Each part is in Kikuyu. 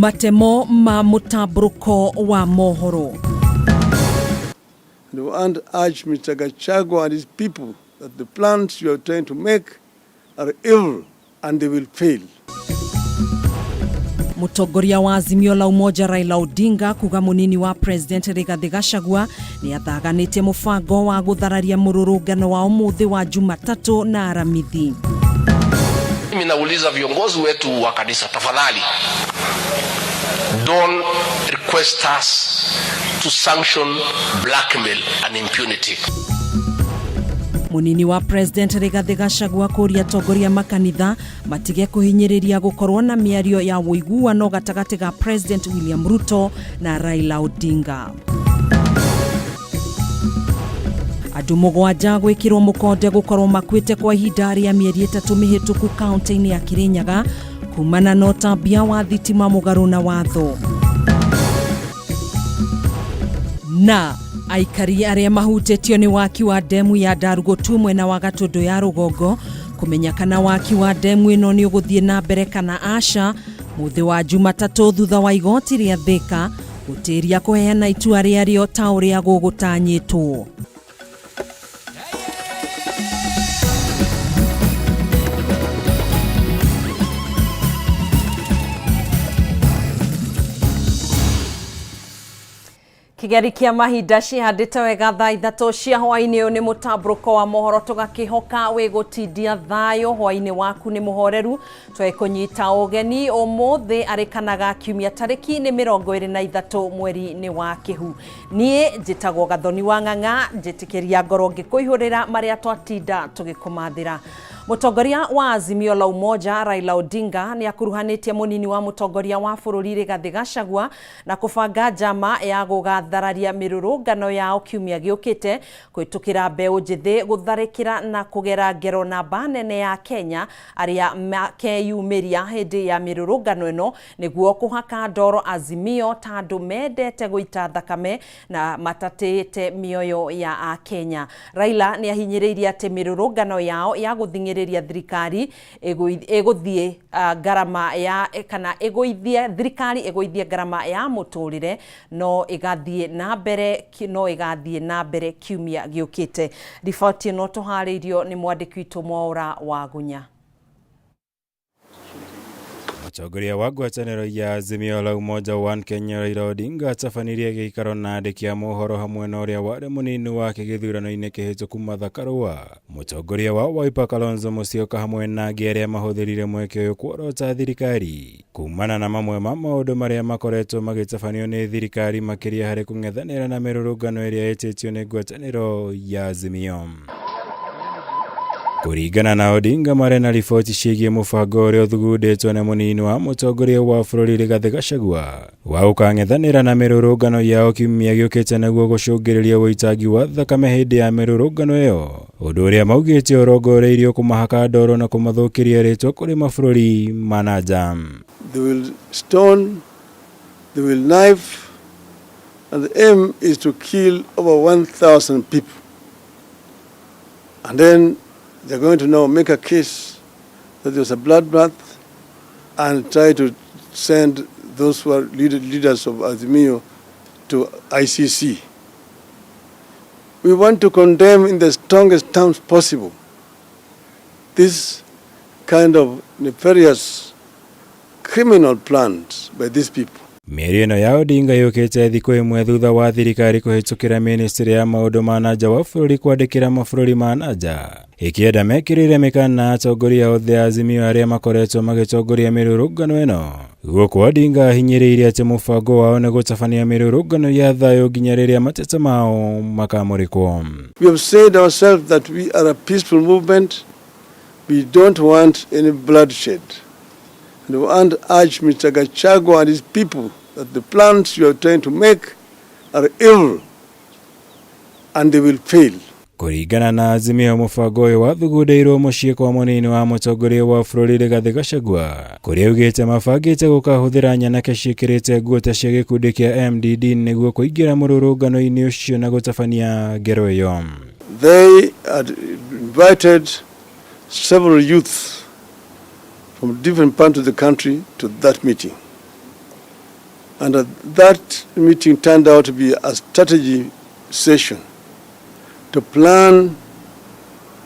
Matemo ma mũtambũrũko wa mohoro. And we want to urge Mr. Gachagua and his people that the plans you are trying to make are evil and they will fail. Mũtongoria wa Azimio la Umoja Raila Odinga kuga mũnini wa President Rigathi Gachagua nĩ athaganĩtie mũbango wa gũthararia mũrũrũngano wa ũmũthĩ wa Jumatatũ na Aramithi. Mimi nauliza viongozi wetu wa kanisa, tafadhali don't request us to sanction blackmail and impunity. Munini wa President Rigathi Gachagua kũria atongoria makanitha matige kũhinyĩrĩria gũkorwo na mĩario ya ũiguano gatagatĩ ga President William Ruto na Raila Odinga. Andũ mũgwanja gwĩkĩrwo mũkonde gũkorwo makuĩte kwa ihinda rĩa mĩeri 3 mĩhĩtũku kaunti-inĩ ya Kirinyaga kumana na ũtambia wa thitima mũgarũ na watho. Na aikari arĩa mahutĩtio nĩ waki wa ndemu ya Ndarugutu mwena wa Gatũndũ ya rũgongo kũmenya kana waki wa ndemu ĩno nĩ ũgũthiĩ na mbere kana aca mũthĩ wa Jumatatũ thutha wa igoti rĩa Thika gũtĩria kũheana itua rĩarĩo ta ũrĩa gũgũtanyĩtwo. Kigeri kia mahinda cihandĩte wega thaa 3 cia hwaĩ-inĩ. Ũyũ nĩ mũtambũrũko wa mohoro tũgakĩhoka wĩgũtindia thayũ hwaĩ-inĩ waku nĩ mũhoreru twekũnyita ũgeni ũmũthĩ arĩ kana ga kiumia tarĩki nĩ 23 mweri-inĩ wa Kĩhu. Niĩ njĩtagwo Gathoni wa Ng'ang'a njĩtĩkĩria ngoro ngĩkũihũrĩra marĩa twatinda tũgĩkũmathĩra. Mũtongoria wa Azimio la Umoja Raila Odinga nĩ akuruhanĩtie mũnini wa mũtongoria wa bũrũri Rigathi Gachagua na kũbanga njama ya gũgathararia mĩrũrũngano yao kiumia gĩũkĩte kũhĩtũkĩra mbeũ njĩthĩ gũtharĩkĩra na kũgera ngero namba nene ya Kenya arĩa makeyumĩria hĩndĩ ya mĩrũrũngano ĩno nĩguo kũhaka ndoro Azimio ta andũ mendete gũita thakame na matatĩte mĩoyo ya Akenya. Raila nĩ ahinyĩrĩirie atĩ mĩrũrũngano yao ya gũthing'ĩrĩria thirikari ĩgũthiĩ ngarama ya kana ĩgũithie thirikari ĩgũithie ngarama ya mũtũrĩre no ĩgathiĩ na mbere no ĩgathiĩ na mbere kiumia gĩũkĩte. Riboti ĩno tũharĩirio nĩ mwandĩki witũ Mwaũra wa Gunya. Mũtongoria wa ngwatanĩro ya Azimio la Umoja One Kenya Raila Odinga atabanirie gĩikaro na andĩki a mohoro hamwe na ũrĩa warĩ mũnini wake gĩthurano-inĩ kĩhĩtũku Martha Karua. Mũtongoria wa Wiper Kalonzo Musyoka hamwe na angĩ arĩa mahũthĩrire mweke ũyũ kuorota thirikari kumana na mamwe ma maũndũ marĩa makoretwo magĩtabanio nĩ thirikari makĩria harĩ kũng'ethanĩra na mĩrũrũngano ĩrĩa ĩtĩtio nĩ ngwatanĩro ya Azimio. Kũringana na Odinga marĩ na riboti ciĩgiĩ mũbango ũrĩa ũthugundĩtwo nĩ mũnini wa mũtongoria wa bũrũri Rigathi Gachagua wa gũkang'ethanĩra na mĩrũrũngano yao kiumia gĩũkĩte nĩguo gũcũngĩrĩria ũitangi wa thakame hĩndĩ ya mĩrũrũngano ĩyo, ũndũ ũrĩa maugĩte ũrongoreirio kũmahaka ndoro na kũmathũkĩria rĩtwa kũrĩ mabũrũri ma na nja. They will stone, they will knife, and the aim is to kill over 1,000 people. And then they're going to now make a case that there was a bloodbath and try to send those who are leaders of Azimio to ICC. We want to condemn in the strongest terms possible this kind of nefarious criminal plans by these people. Mĩario ĩno ya Odinga yũkĩte thikũ ĩmwe thutha wa thirikari kũhĩtũkĩra ministry ya maũndũ ma na nja wa bũrũri kwandĩkĩra mabũrũri ma na nja ĩkĩenda mekĩrĩre mĩkana atongoria othe a Azimio arĩa makoretwo magĩtongoria mĩrũrũngano ĩno. Gũkũ Odinga ahinyĩrĩirie atĩ mũbango wao nĩ gũtabania mĩrũrũngano ya thayũ nginya rĩrĩa mateta mao makamũrĩkwo. We have said ourselves that we are a peaceful movement. We don't want any bloodshed. And we want to urge Mr. Gachagua and his people that the plans you are trying to make are evil and they will fail. Kũringana na Azimio mũbango ũyũ wathugundĩirwo mũciĩ kwa mũnini wa mũtongoria wa bũrũri Rigathi Gachagua kũrĩa augĩte mabangĩte gũkahũthĩra nyanake ciĩkĩrĩte nguo ta cia gĩkundi kĩa MDD nĩguo kũingĩra mũrũrũngano-inĩ ũcio na gũtabania ngero ĩyo. They had invited several youths from different parts of the country to that meeting. And that meeting turned out to be a strategy session to plan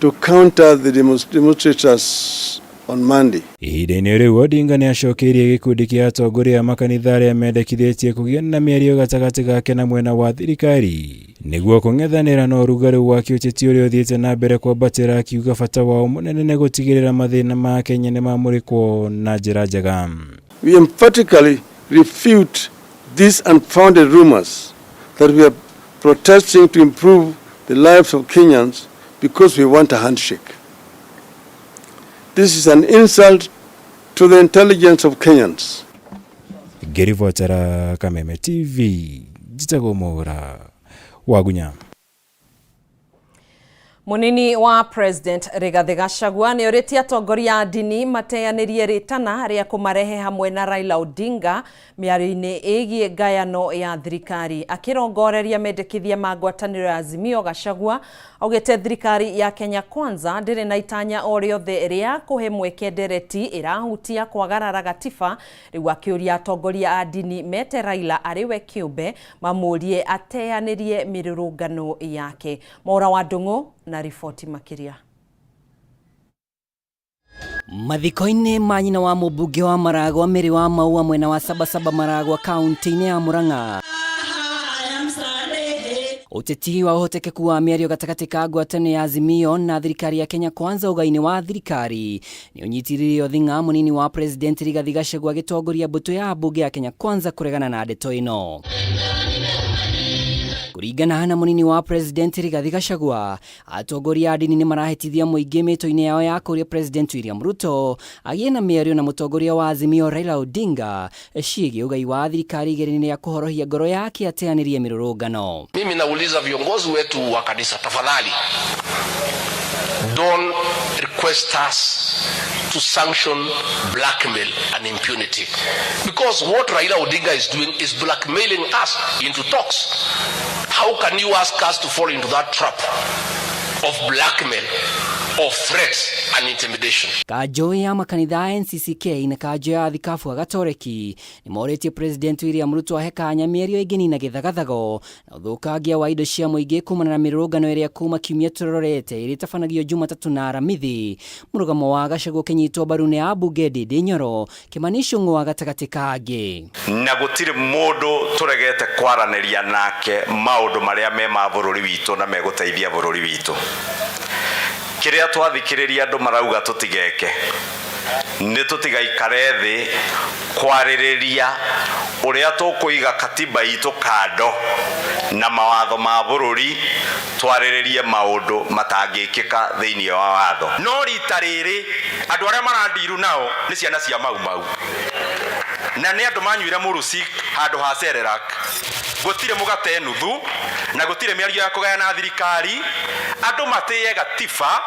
to counter the demonstrators on Monday. Ihinda-inĩ rĩu Odinga nĩ acokeirie gĩkundi kĩa atongoria a makanitha arĩa mendekithĩtie kũgĩa na mĩario gatagatĩ gake na mwena wa thirikari nĩguo kũng'ethanĩra na ũrugarĩ wa kĩũteti ũrĩa ũthiĩte na mbere kwambatĩra, akiuga bata wao mũnene nĩ gũtigĩrĩra mathĩna ma Kenya nĩ mamũrĩkwo na njĩra njega. We emphatically refute these unfounded rumors that we are protesting to improve the lives of Kenyans because we want a handshake. This is an insult to the intelligence of Kenyans. Ngĩribotera Kameme TV, njĩtagwo Mwaura Wagunya. Munini wa President Rigathi Gachagua nĩ orĩtie atongoria a ndini mateanĩrie rĩtana rĩa kũmarehe hamwe na Raila Odinga mĩario-inĩ ĩgiĩ ngayano ya thirikari. Akĩrongoreria mendekithia ma ngwatanĩro ya Azimio, Gachagua augĩte thirikari ya Kenya Kwanza ndĩrĩ na itanya o rĩothe rĩa kũhe mweke ndereti ĩrahutia kwagarara gatiba. Rĩu akĩũria atongoria a ndini mete Raila arĩ we kĩũmbe mamũrie ateanĩrie mĩrũrũngano yake. Mwaura wa Ndung'u na riboti makĩria. Mathiko-inĩ ma nyina wa mũmbunge wa Maragwa Mary wa Maua mwena wa Sabasaba Maragwa kaunti-inĩ ya Murang'a, ũteti wa ũhotekeku wa mĩario gatagatĩ ka ngwatanĩro ya Azimio na thirikari ya Kenya Kwanza ũgai-inĩ wa thirikari nĩ ũnyitĩrĩirio thing'a mũnini wa President Rigathi Gachagua agĩtongoria mbũtũ ya mbunge ya Kenya Kwanza kũregana na ndeto ĩno. Kũringana na mũnini wa President Rigathi Gachagua, atongoria a ndini nĩ marahĩtithia mũingĩ mĩto-inĩ yao ya kũria President William Ruto agĩe na mĩario na mũtongoria wa Azimio Raila Odinga ciĩgiĩ ũgai wa thirikari igeria-inĩ rĩa kũhorohia ngoro yake ateanĩrie mĩrũrũngano. Mimi nauliza viongozi wetu wa kanisa, tafadhali don't request us to sanction blackmail and impunity, because what Raila Odinga is doing is blackmailing us into talks. How can you ask us to fall into that trap of blackmail, of threats and intimidation? Kanjũ ya makanitha NCCK na kanjũ ya thikabu a Gatoreki nĩ morĩtie President William Ruto ahe kanya mĩario ĩngĩnina gĩthagathago na ũthũkangia wa indo cia mũingĩ kumana na mĩrũrũngano ĩrĩa kuma kiumia tũrorete ĩrĩa ĩtabanagio Jumatatũ na Aramithi. Mũrũgamo wa Gachagua ũkĩnyitwo mbaru nĩ ambunge Ndindi Nyoro, Kimani Ichung'wa gatagatĩ ka angĩ. Na gũtirĩ mũndũ tũregete kwaranĩria nake maũndũ marĩa me ma bũrũri witũ na megũteithia bũrũri witũ. Kĩrĩa twathikĩrĩria andũ marauga tũtigeke nĩ tũtigaikare thĩ kwarĩrĩria ũrĩa tũkũiga katiba itũ kando na mawatho ma bũrũri, twarĩrĩrie maũndũ matangĩkĩka thĩinĩ wa watho. No rita rĩrĩ andũ arĩa marandiru nao nĩ ciana cia Mau Mau na nĩ andũ manyuire mũrusik handũ ha Cerelac. Gũtirĩ mũgate nuthu na gũtirĩ mĩario ya kũgayana thirikari. Andũ matĩye gatiba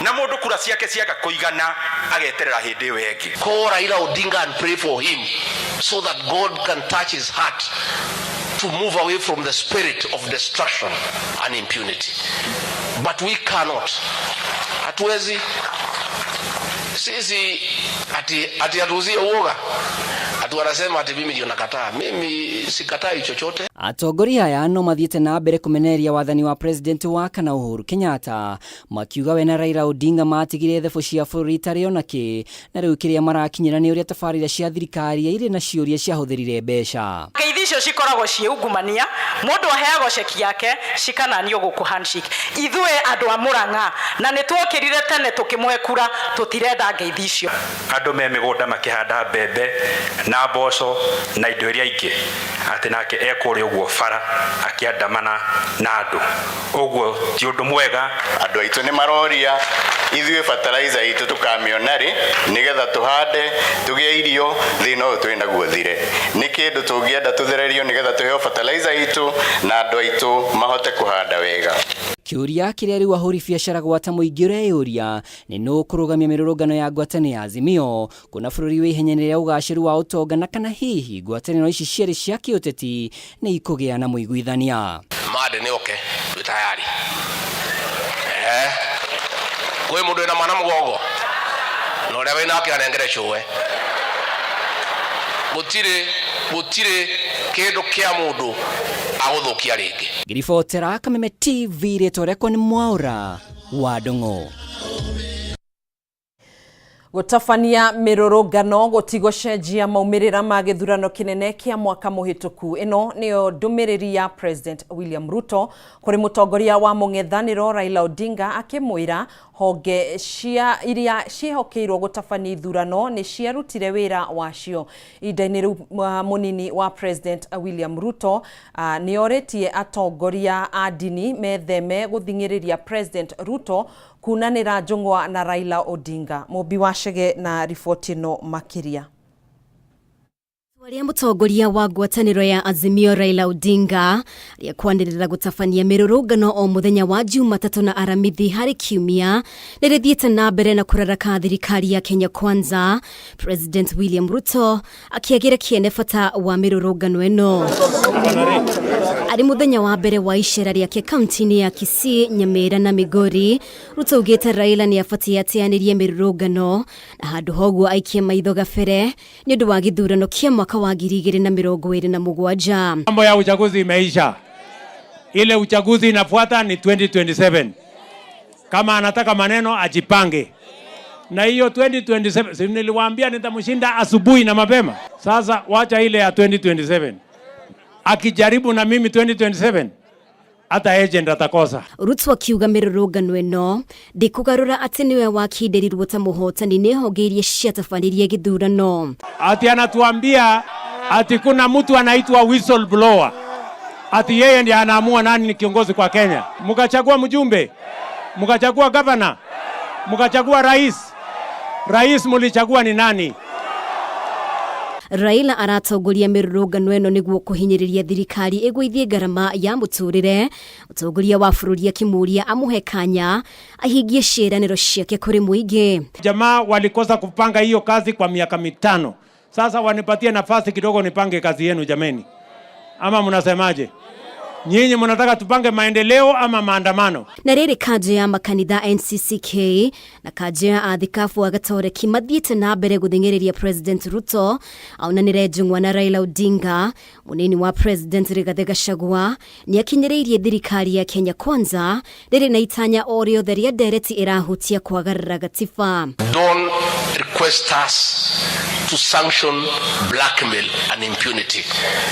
na mũndũ kura ciake ciaga kũigana ageterera hĩndĩ ĩyo ĩngĩ. Call Raila Odinga and pray for him so that God can touch his heart to move away from the spirit of destruction and impunity. But we cannot. Hatuwezi sisi ati atuuzie uoga. Ati wanasema ati mimi ndio nakataa. Mimi sikatai chochote. Atongoria aya no mathiĩte na mbere kũmenereria wathani wa President wa kana Uhuru Kenyatta, makiuga we na Raila Odinga matigire thebũ cia bũrũri itarĩ ona kĩ, na rĩu kĩrĩa marakinyĩra nĩ ũrĩa tabarĩra cia thirikari irĩ na ciũria ciahũthĩrire mbeca. Ngeithi icio cikoragwo ciĩ ungumania, mũndũ aheagwo ceki yake cikananio gũkũ handshake. Ithuĩ andũ a Murang'a na nĩ tuokĩrire tene tũkĩmũhe kura, tũtirenda ngeithi icio. Andũ me mĩgũnda makĩhanda mbembe na mboco na indo iria ingĩ, atĩ nake ekũrĩa ũguo bara akĩandamana na andũ, ũguo ti ũndũ mwega. Andũ aitũ nĩ maroria ithuĩ fertilizer itũ tũkamĩona rĩ nĩgetha tũhande tũgĩe irio, thĩna ũyũ twĩ naguo thire. Nĩ kĩndũ tũngĩenda tũthererio nĩgetha tũheo fertilizer itũ na andũ aitũ mahote kũhanda wega. Kĩũria kĩrĩa rĩu ahũri biacara gwata mũingĩ ũreyũria nĩ nũ kũrũgamia mĩrũrũngano ya ngwatanĩro ya Azimio kuna bũrũri wĩ ihenya-inĩ rĩa ũgacĩru wa ũtonga, na kana hihi ngwatanĩro ici cierĩ cia kĩũteti nĩ ikũgĩa na mũiguithania. Made nĩ oke twĩ tayari. Kwĩ mũndũ wĩna mwana mũgongo na ũrĩa wĩnake anengere cũwe. Gutire gutire kindu kia mundu aguthukia ringi. Ngiribotera Kameme TV rĩtwa rĩakwa nĩ Mwaura wa Ndung'u. Gũtabania mĩrũrũngano gũtigũcenjia maumĩrĩra ma gĩthurano kĩnene kĩa mwaka mũhĩtũku. Ĩno nĩyo ndũmĩrĩri ya President William Ruto kũrĩ mũtongoria wa mũng'ethanĩro Raila Odinga akĩmwĩra honge cia iria ciĩhokeirwo gũtabania ithurano nĩ ciarutire wĩra wacio. Ihinda-inĩ rĩu mũnini wa President William Ruto nĩorĩtie atongoria a ndini metheme gũthing'ĩrĩria President Ruto kunanĩra njũng'wa na Raila Odinga. Mũmbi wa Chege na riboti ĩno makĩria. Rĩa mũtongoria wa ngwatanĩro ya Azimio Raila Odinga rĩa kwanĩrĩra gũtabania mĩrũrũngano o mũthenya wa Jumatatũ na Aramithi harĩ kiumia nĩ rĩthiĩte na mbere na kũraraka thirikari ya Kenya Kwanza. President William Ruto akĩagĩra kĩene bata wa mĩrũrũngano ĩno. Arĩ mũthenya wa mbere wa icera rĩake kaunti-inĩ ya Kisii, Nyamira na Migori, Ruto augĩte Raila nĩ abatiĩ ateanĩrie mĩrũrũngano na handũ hoguo aikie maitho gabere nĩ ũndũ wa gĩthurano kĩa mwaka wa 2027. Mambo ya uchaguzi imeisha. Ile uchaguzi inafuata ni 2027. Kama anataka maneno ajipange. Na hiyo 2027, si niliwaambia nitamshinda asubuhi na mapema. Sasa wacha ile ya 2027. Akijaribu na mimi 2027, hata agent atakosa. Ruto akiuga mĩrũrũngano ĩno ndĩkũgarũra atĩ nĩwe wakindĩrirwo ta mũhotani nĩ honge iria ciatabanirie gĩthurano. Ati anatuambia ati kuna mtu anaitwa whistleblower. Ati yeye ndiye anaamua nani ni kiongozi kwa Kenya. Mkachagua mjumbe, mkachagua governor, mkachagua rais. Rais mulichagua ni nani? Raila aratongoria mĩrũrũngano ĩno nĩguo kũhinyĩrĩria thirikari ĩgũithie ngarama ya mũtũrĩre. Mũtongoria wa bũrũri akĩmũria amũhe kanya ahingie ciĩranĩro ciake kũrĩ mũingĩ. Jamaa walikosa kupanga hiyo kazi kwa miaka 5. Sasa wanipatie nafasi kidogo nipange kazi yenu jameni. Ama mnasemaje? Nyinyi mnataka tupange maendeleo ama maandamano? Na rĩrĩ kanjũ ya makanitha NCCK na kanjũ ya athikabu a Gatoreki mathiĩte na mbere gũthing'ĩrĩria President Ruto aonanĩre njũng'wa na Raila Odinga. Mũnini wa President Rigathi Gachagua nĩakinyĩrĩirie thirikari ya Kenya Kwanza rĩrĩ na itanya o rĩothe rĩa ndereti ĩrahutia kwagarara gatiba. Don't request us to sanction blackmail and impunity.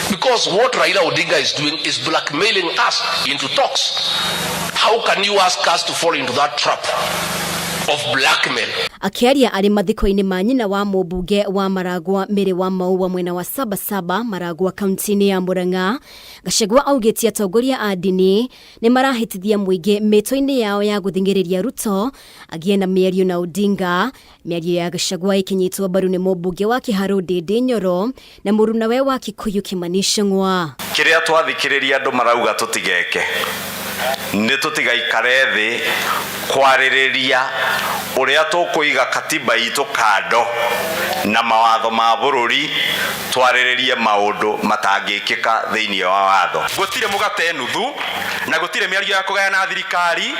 Because what Raila Odinga is doing is blackmailing us into talks. How can you ask us to fall into that trap of blackmail? Akĩaria arĩ mathiko-inĩ ma nyina wa mũmbunge wa Maragwa Mary wa Maua mwena wa Sabasaba Maragwa kaunti-inĩ ya Murang'a, Gachagua augĩte atongoria a ndini nĩ marahĩtithia mũingĩ mĩtũ-inĩ yao ya gũthing'ĩrĩria Ruto agĩe na mĩario na Odinga. Mĩario ya Gachagua ĩkĩnyitwo mbaru nĩ mũmbunge wa Kiharu Ndindi Nyoro na mũrunawe wa Kikuyu Kimani Ichung'wa. Kĩrĩa twathikĩrĩria andũ marauga tũtigeke nĩ tũtigaikare thĩ kwarĩrĩria ũrĩa tũkũiga katiba itũ kando na mawatho ma bũrũri, twarĩrĩrie maũndũ matangĩkĩka thĩinĩ wa watho. Gũtirĩ mũgate nuthu na gũtirĩ mĩario ya kũgayana thirikari.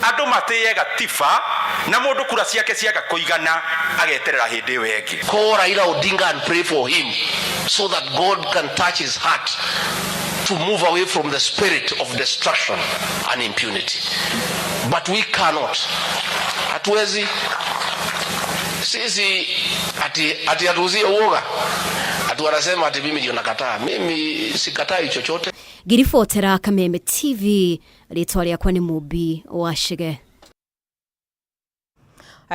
Andũ matĩye gatiba na mũndũ kura ciake ciaga kũigana ageterera hĩndĩ ĩyo ĩngĩ. Call Raila Odinga and pray for him so that God can touch his heart to move away from the spirit of destruction and impunity. But we cannot. Hatuwezi sisi ati hatuuzie uoga. Ati wanasema ati mimi ndio nakataa. Mimi sikatai chochote. Ngiribotera Kameme TV, rĩtwa rĩakwa nĩ Mũmbi wa Chege.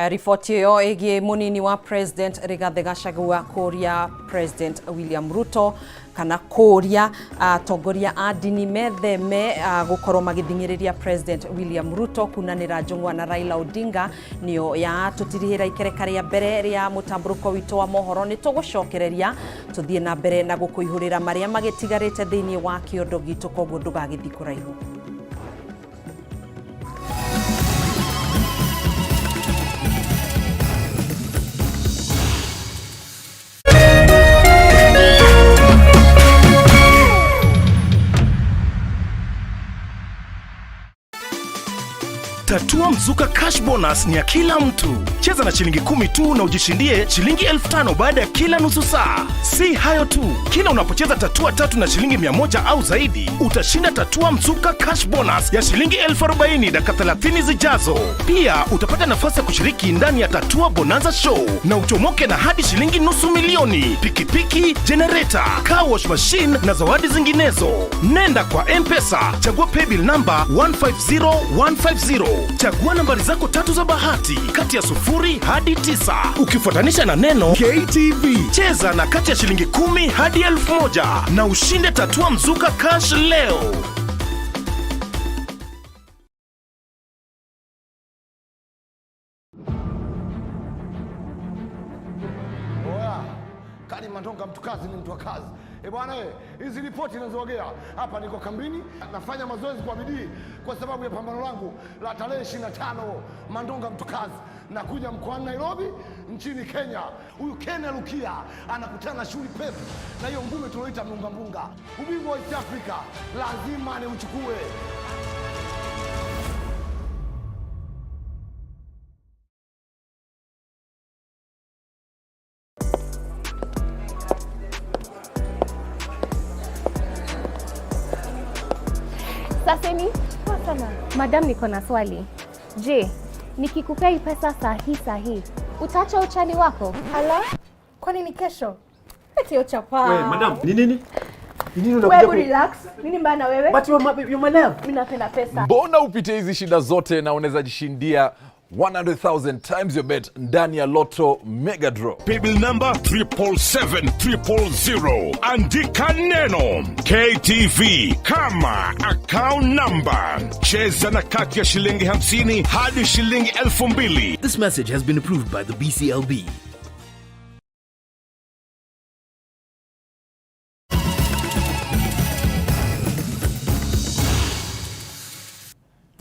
Riboti ĩyo ĩgiĩ mũnini wa President Rigathi Gachagua kũria President William Ruto kana kũria atongoria a ndini metheme gũkorwo magĩthing'ĩrĩria President William Ruto kunanĩra njũng'wa na Raila Odinga nĩyo ya tũtirihĩra ikereka rĩa mbere rĩa mũtambũrũko witũ wa mohoro. Nĩ tũgũcokereria tũthiĩ na mbere na gũkũihũrĩra marĩa magĩtigarĩte thĩinĩ wa kĩondo gitũ, koguo ndũgagĩthiĩ kũraihu. Tatua Mzuka Cash Bonus ni ya kila mtu. Cheza na shilingi 10 tu na ujishindie shilingi 5,000 baada ya kila nusu saa. Si hayo tu, kila unapocheza tatua tatu na shilingi 100 au zaidi, utashinda Tatua Mzuka Cash Bonus ya shilingi 40,000 dakika 30 zijazo. Pia utapata nafasi ya kushiriki ndani ya Tatua Bonanza Show na uchomoke na hadi shilingi 500,000, pikipiki, generator, car wash machine na zawadi zinginezo. Nenda kwa M-Pesa, chagua paybill number 150150, chagua nambari zako tatu za bahati kati ya 0 hadi 9, ukifuatanisha na neno KTV. Cheza na kati ya shilingi 10 hadi 1,000 na ushinde Tatua Mzuka Cash leo. Kali Mandonga mtu kazi ni mtu wa kazi. E bwana, hizi ripoti ninazowagea hapa, niko kambini nafanya mazoezi kwa bidii kwa sababu ya pambano langu la tarehe 25. Mandonga mtu kazi nakuja mkoani Nairobi nchini Kenya. Huyu Ken Rukia anakutana na Shughuli Pep na hiyo ngumi tulioita mlunga mbunga. Ubingwa wa East Africa lazima niuchukue. Saseni, poa sana. Madam, niko na swali. Je, nikikupea hii pesa sahi sahi, utaacha uchali wako? Ala, kwani ni kesho? Eti uchapa. We, madam, ni nini? Ni nini unakuja Wewe relax. Nini mbaya na wewe? But you're my love. Mimi napenda pesa. Mbona upite hizi shida zote na unaweza jishindia 100,000 times your bet ndani ya Lotto Mega Draw. Paybill number 777,000. Andika neno KTV kama account number. Cheza na kati ya shilingi 50 hadi shilingi 2,000. This message has been approved by the BCLB.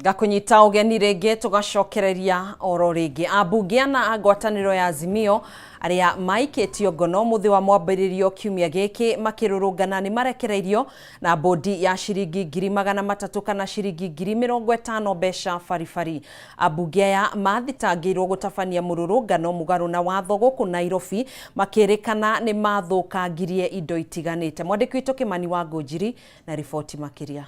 Ngakunyita ũgeni rĩngĩ tũgacokereria oro rĩngĩ. Ambunge ana a ngwatanĩro ya Azimio arĩa maikĩtio ngono mũthĩ wa mwambĩrĩrio kiumia gĩkĩ makĩrũrũngana nĩ marekereirio na bodi ya shiringi 300,000 kana shiringi 50,000 mbeca baribari. Ambunge aya mathitangĩirwo gũtabania mũrũrũngano mũgarũ na watho gũkũ Nairobi makĩrĩkana nĩ mathũkangirie indo itiganĩte. Mwandĩki witũ Kĩmani wa Ngũnjiri na riboti makĩria.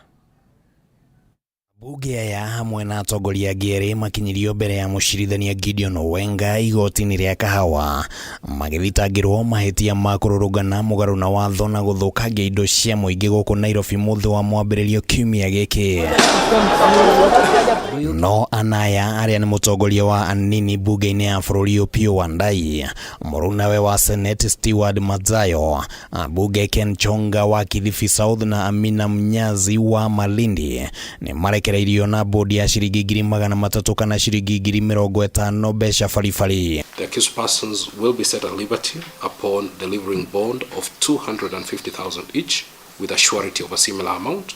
Bunge aya hamwe na atongoria angĩ erĩ makinyirio mbere ya mũcirithania Gideon Wenga igoti-inĩ rĩa Kahawa magĩthitangĩrwo mahĩtia ma kũrũrũngana mũgarũ na watho na gũthũkangia indo cia mũingĩ gũkũ Nairobi mũthĩ wa mwambĩrĩrio kiumia gĩkĩ. No anaya arĩa nĩ mũtongoria wa anini bunge-inĩ ya bũrũri Opiyo Wandayi, mũrunawe wa Senate Stewart Madzayo, ambunge Ken Chonga wa Kilifi South na Amina Mnyazi wa Malindi nĩ marekereirio na bodi ya shiringi 300,000 kana shiringi 50,000 mbeca baribari. The accused persons will be set at liberty upon delivering bond of 250,000 each with a surety of a similar amount,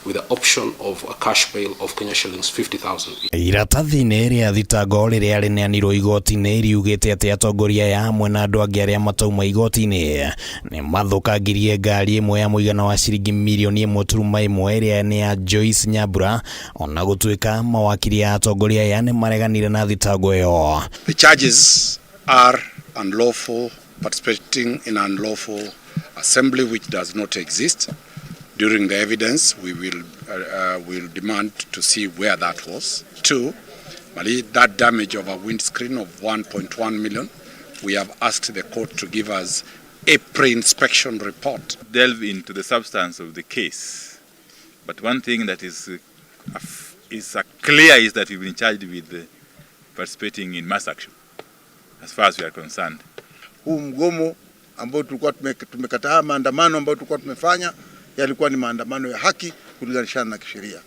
with the option of a cash bail of Kenya shillings 50,000 each. Iratathi-inĩ rĩa thitango rĩrĩa rĩneanirwo igoti-inĩ riugĩte atĩ atongoria aya hamwe na andũ angĩ arĩa matauma igoti-inĩ nĩ mathũkangirie ngari ĩmwe ya mũigana wa shiringi mirioni 1.1 ĩrĩa nĩ ya Joyce Nyambura, ona gũtuĩka mawakiri a atongoria aya nĩ mareganire na thitango ĩyo. The charges are unlawful participating in unlawful assembly which does not exist. During the evidence, we will demand to see where that was. 2, that damage of a windscreen of 1.1 million, we have asked the court to give us a pre-inspection report. Delve into the substance of the case, but one thing that is clear is that we've been charged with participating in mass action, as far as we are concerned. Huu mgomo ambao tulikuwa tumekataa, maandamano ambayo tulikuwa tumefanya yalikuwa ni maandamano ya haki kulinganishana na kisheria.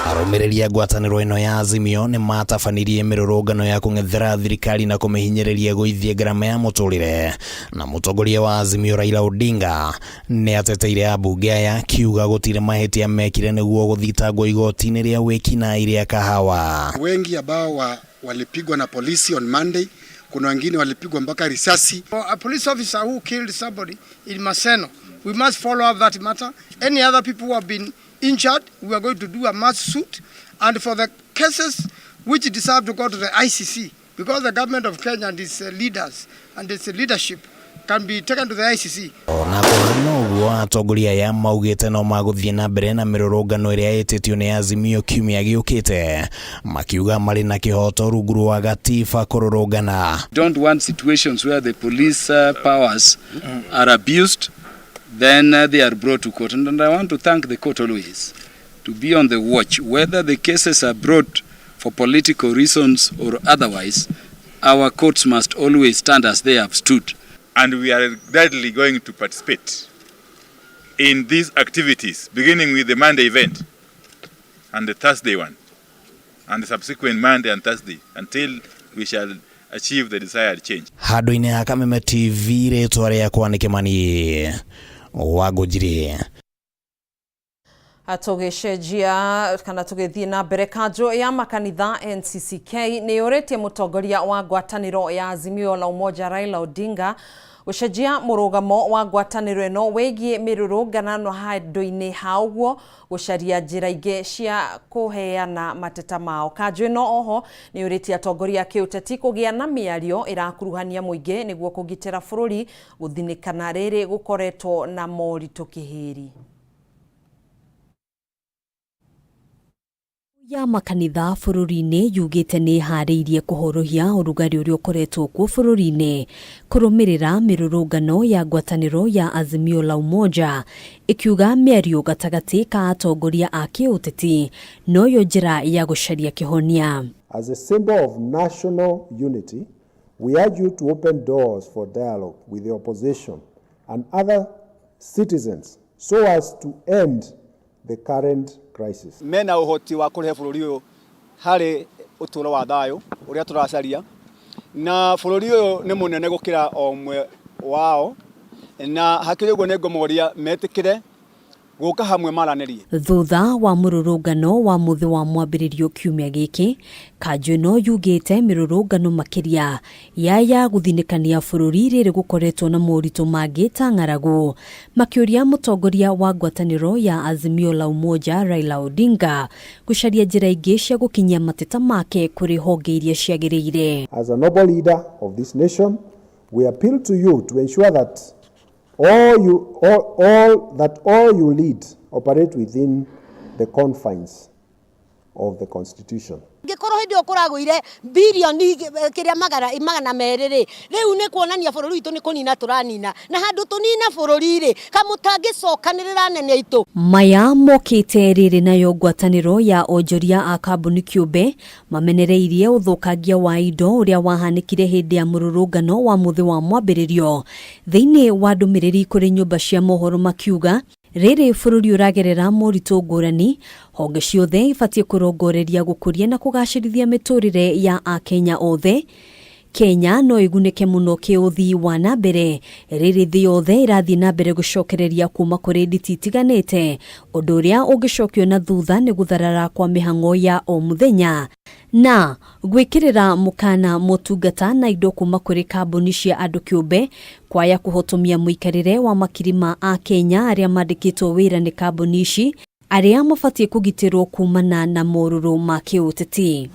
Arũmĩrĩri a ngwatanĩro ĩno ya Azimio nĩ matabanirie mĩrũrũngano ya kũng'ethera thirikari na kũmĩhinyĩrĩria gũithie ngarama ya mũtũrĩre, na mũtongoria wa Azimio Raila Odinga nĩ ateteire ambunge aya akiuga gũtirĩ mahĩtia mekire nĩguo gũthitangwo igoti-inĩ rĩa wĩkinaĩ rĩa Kahawa. Wengi ambao walipigwa na polisi on Monday, kuna wengine walipigwa mpaka risasi. A police officer who killed somebody in Maseno, we must follow up that matter. Any other people who have been injured, we are going to do a mass suit. And for the cases which deserve to go to the ICC because the government of Kenya and its leaders and its leadership can be taken to the ICC. Ona kũhana ũguo, atongoria aya maugĩte no magũthiĩ na mbere na mĩrũrũngano ĩrĩa ĩtĩtio nĩ Azimio kiumia gĩũkĩte, makiuga marĩ na kĩhoto rungu rwa gatiba kũrũrũngana. Don't want situations where the police powers are abused, then they are brought to court. And I want to thank the court always to be on the watch, whether the cases are brought for political reasons or otherwise, our courts must always stand as they have stood. And we are gladly going to participate in these activities, beginning with the Monday event and the Thursday one, and the subsequent Monday and Thursday, until we shall achieve the desired change. Handũ-inĩ ha Kameme TV, rĩtwa rĩakwa nĩ Kĩmani wa Ngũnjiri. Tũgĩcenjia kana tũgĩthiĩ na mbere, kanjũ ya makanitha NCCK nĩ yũrĩtie mũtongoria wa ngwatanĩro ya Azimio la Umoja Raila Odinga gũcenjia mũrũgamo wa ngwatanĩro ĩno wĩgiĩ mĩrũrũngano handũ-inĩ ha ũguo gũcaria njĩra ingĩ cia kũheana mateta mao. Kanjũ ĩno oho nĩ yũrĩtie atongoria a kĩũteti kũgĩa na mĩario ĩrakuruhania mũingĩ nĩguo kũgitĩra bũrũri gũthinĩkana rĩrĩ gũkoretwo na moritũ kĩhĩri. Ya makanitha bũrũri-inĩ yugĩte nĩ ĩharĩirie kũhorohia ũrugarĩ ũrĩa ũkoretwo kuo bũrũri-inĩ kũrũmĩrĩra mĩrũrũngano ya ngwatanĩro ya Azimio la Umoja, ĩkiuga mĩario gatagatĩ ka atongoria a kĩũteti noyo njĩra ya gũcaria kĩhonia. As a symbol of national unity, we urge you to open doors for dialogue with the opposition and other citizens so as to end the current crisis. Mena ũhoti wa kũrehe bũrũri ũyũ harĩ ũtũũro wa thayũ ũrĩa tũracaria, na bũrũri ũyũ nĩ mũnene gũkĩra o ũmwe wao, na hakĩrĩ ũguo nĩ ngũmoria metĩkĩre gũka hamwe maranĩrie. Thutha wa mũrũrũngano wa mũthĩ wa mwambĩrĩrio kiumia gĩkĩ, kanjũ ĩno yugĩte mĩrũrũngano makĩria ya gũthinĩkania bũrũri rĩrĩ gũkoretwo na moritũ mangĩ ta ng'aragu, makĩũria mũtongoria wa ngwatanĩro ya Azimio la Umoja Raila Odinga gũcaria njĩra ingĩ cia gũkinyia mateta make kũrĩ honge iria ciagĩrĩire. As a noble leader of this nation, we appeal to you to ensure that all you lead operate within the confines of the Constitution. Ngĩkorwo hĩndĩ ĩyo kũragũire birioni kĩrĩa 200 rĩ, rĩu nĩ kuonania bũrũri witũ nĩ kũnina tũranina, na handũ tũnina bũrũri rĩ, kamũtangĩcokanĩrĩra nene aitũ. Maya mokĩte rĩrĩ nayo ngwatanĩro ya onjoria a kambuni kĩũmbe mamenereirie ũthũkangia wa indo ũrĩa wahanĩkire hĩndĩ ya mũrũrũngano wa mũthĩ wa mwambĩrĩrio thĩinĩ wa ndũmĩrĩri kũrĩ nyũmba cia mohoro, makiuga rĩrĩ bũrũri ũragerera moritũ ngũrani, honge ciothe ibatiĩ kũrongoreria gũkũria na kũgacĩrithia mĩtũrĩre ya akenya othe. Kenya no ĩgunĩke mũno kĩũthii wa na mbere rĩrĩ thĩ yothe ĩrathiĩ na mbere gũcokereria kuma kũrĩ nditi itiganĩte, ũndũ ũrĩa ũngĩcokio na thutha nĩ gũtharara kwa mĩhang'o ya o mũthenya na gwĩkĩrĩra mũkana motungata na indo kuma kũrĩ kambuni cia andũ kĩũmbe kwaya kũhotomia mũikarĩre wa makiri ma akenya arĩa mandĩkĩtwo wĩra nĩ kambuni ici arĩa mabatiĩ kũgitĩrwo kumana na morũrũ ma kĩũteti.